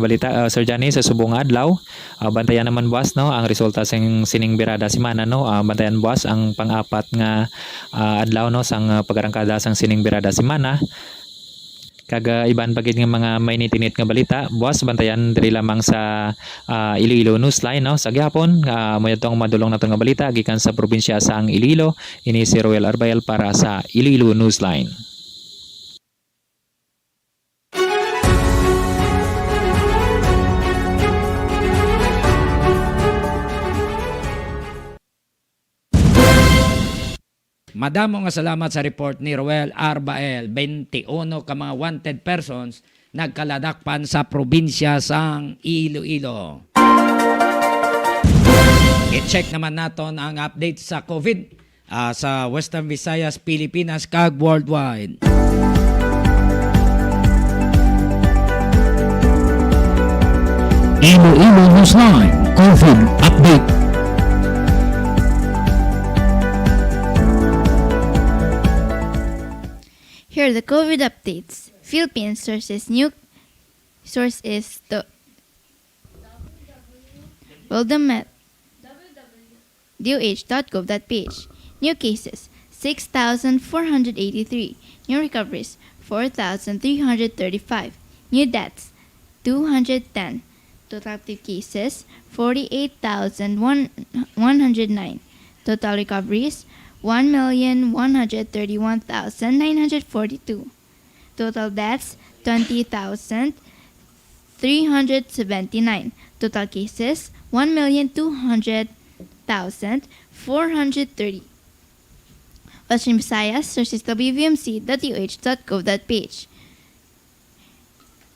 balita, ah, Sir Johnny, sa subong nga adlaw. Ah, bantayan naman buwas, no, ang resulta sing sining birada semana, no. Ah, bantayan buwas ang pang-apat nga, ah, adlaw, no, sang, ah, pag-arangkada sang sining birada semana. Kag, ah, iban pa gid nga mga mainit-init nga balita, buwas bantayan diri lamang sa, ah, Iloilo Newsline, no? Sa gihapon, ah, amo yadto ang madulong naton nga balita gikan sa probinsya sang Iloilo. Ini si Roel Arbael para sa Iloilo Newsline. Madamo nga salamat sa report ni Roel Arbael. Twenty-one ka mga wanted persons nagkaladakpan sa probinsya sang Iloilo. I-check naman naton ang update sa COVID, ah, sa Western Visayas, Pilipinas, kag worldwide. Iloilo Newsline COVID Update. Here are the COVID updates. Philippines sources new source is the World Met. D O H dot gov dot P H. New cases, six thousand four hundred eighty-three. New recoveries, four thousand three hundred thirty-five. New deaths, two hundred ten. Total active cases, forty-eight thousand one hundred nine. Total recoveries, one million one hundred thirty-one thousand nine hundred forty-two. Total deaths, twenty thousand three hundred seventy-nine. Total cases, one million two hundred thousand four hundred thirty. Western Visayas, sources W V M C dot U H dot gov dot P H.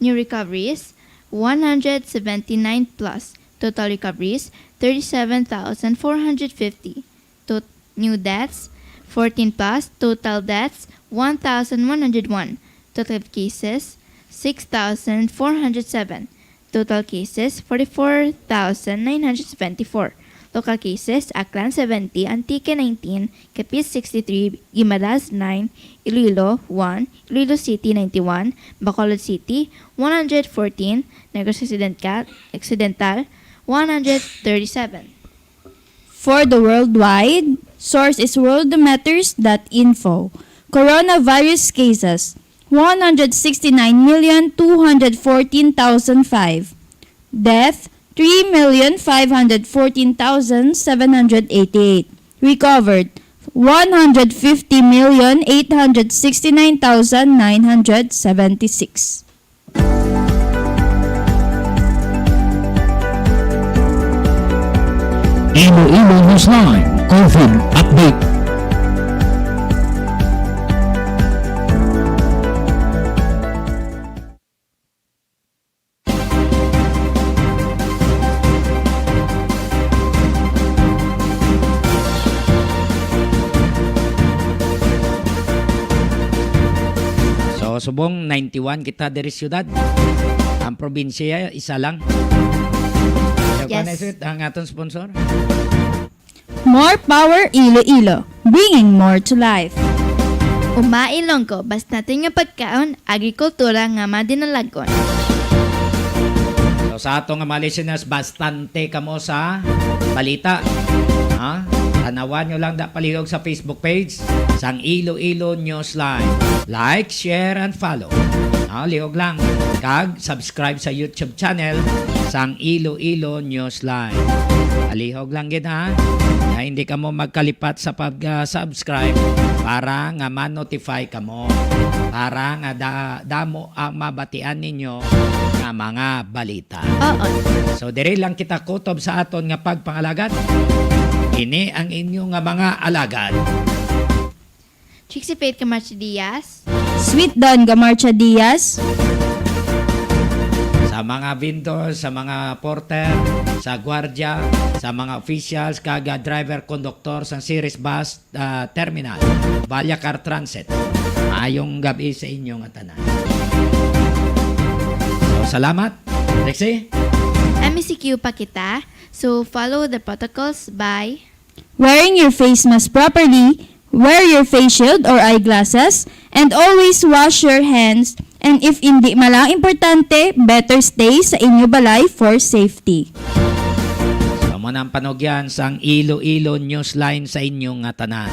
New recoveries, one hundred seventy-nine plus. Total recoveries, thirty-seven thousand four hundred fifty. Tot-, new deaths, fourteen plus. Total deaths, one thousand one hundred one. Total cases, six thousand four hundred seven. Total cases, forty-four thousand nine hundred seventy-four. Local cases, Aklan, seventy, Antique, nineteen, Capiz, sixty-three, Guimaras, nine, Iloilo, one, Iloilo City, ninety-one, Bacolod City, one hundred fourteen, Negros Occidental, Occidental, one hundred thirty-seven. For the worldwide, source is worldometers dot info. Coronavirus cases, one hundred sixty-nine million two hundred fourteen thousand five. Death, three million five hundred fourteen thousand seven hundred eighty-eight. Recovered, one hundred fifty million eight hundred sixty-nine thousand nine hundred seventy-six. Iloilo Newsline COVID Update. So, subong ninety-one kita diri siyudad. Ang probinsya, isa lang. Yes. Ang aton sponsor? More power Iloilo, bringing more to life. Uma Ilonggo, basta nga pagkaon, agrikultura nga madinalagon. So, sa ato nga mga listeners, bastante kamo sa balita. Ha? Tanawan nyo lang da palihog sa Facebook page sang Iloilo Newsline. Like, share, and follow. Ha? Lihog lang. Kag subscribe sa YouTube channel sang Iloilo Newsline. Palihog lang gid, ha, nga hindi kamo magkalipat sa pag, ah, subscribe para nga ma-notify kamo, para nga da-, damo ang mabatian ninyo nga mga balita. Oo. So, diri lang kita kutob sa aton nga pagpangalagad. Ini ang inyo nga mga alagad. Trixie Faith Camacho Diaz. Sweet Don Gamarcha Diaz. Sa mga vendors, sa mga porter, sa gwardiya, sa mga officials, kag, ah, driver, konduktor sang Ceres Bus, ah, Terminal, Balyacar Transit. Maayong gab-i sa inyo nga tanan. So, salamat. Lexi? M E C Q pa kita. So, follow the protocols by wearing your face mask properly, wear your face shield or eyeglasses, and always wash your hands. And if hindi man lang importante, better stay sa inyo balay for safety. So, amo na ang panugyan sang Iloilo Newsline sa inyo nga tanan.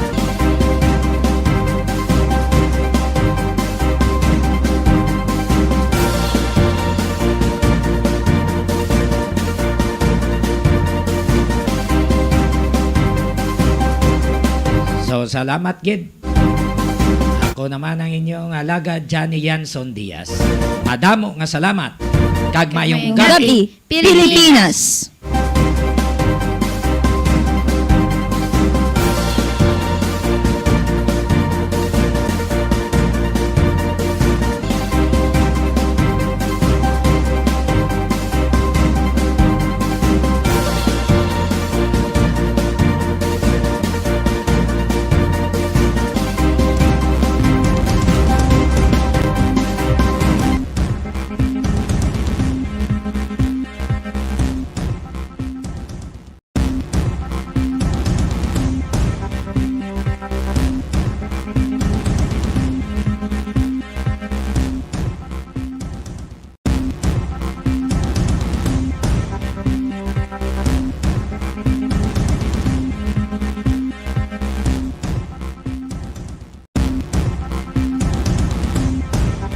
Salamat gid. Ako naman ang inyong alagad, Johnny Yanson Diaz. Madamo nga salamat. Kag mayong Mayong gabi. gabi, Pilipinas.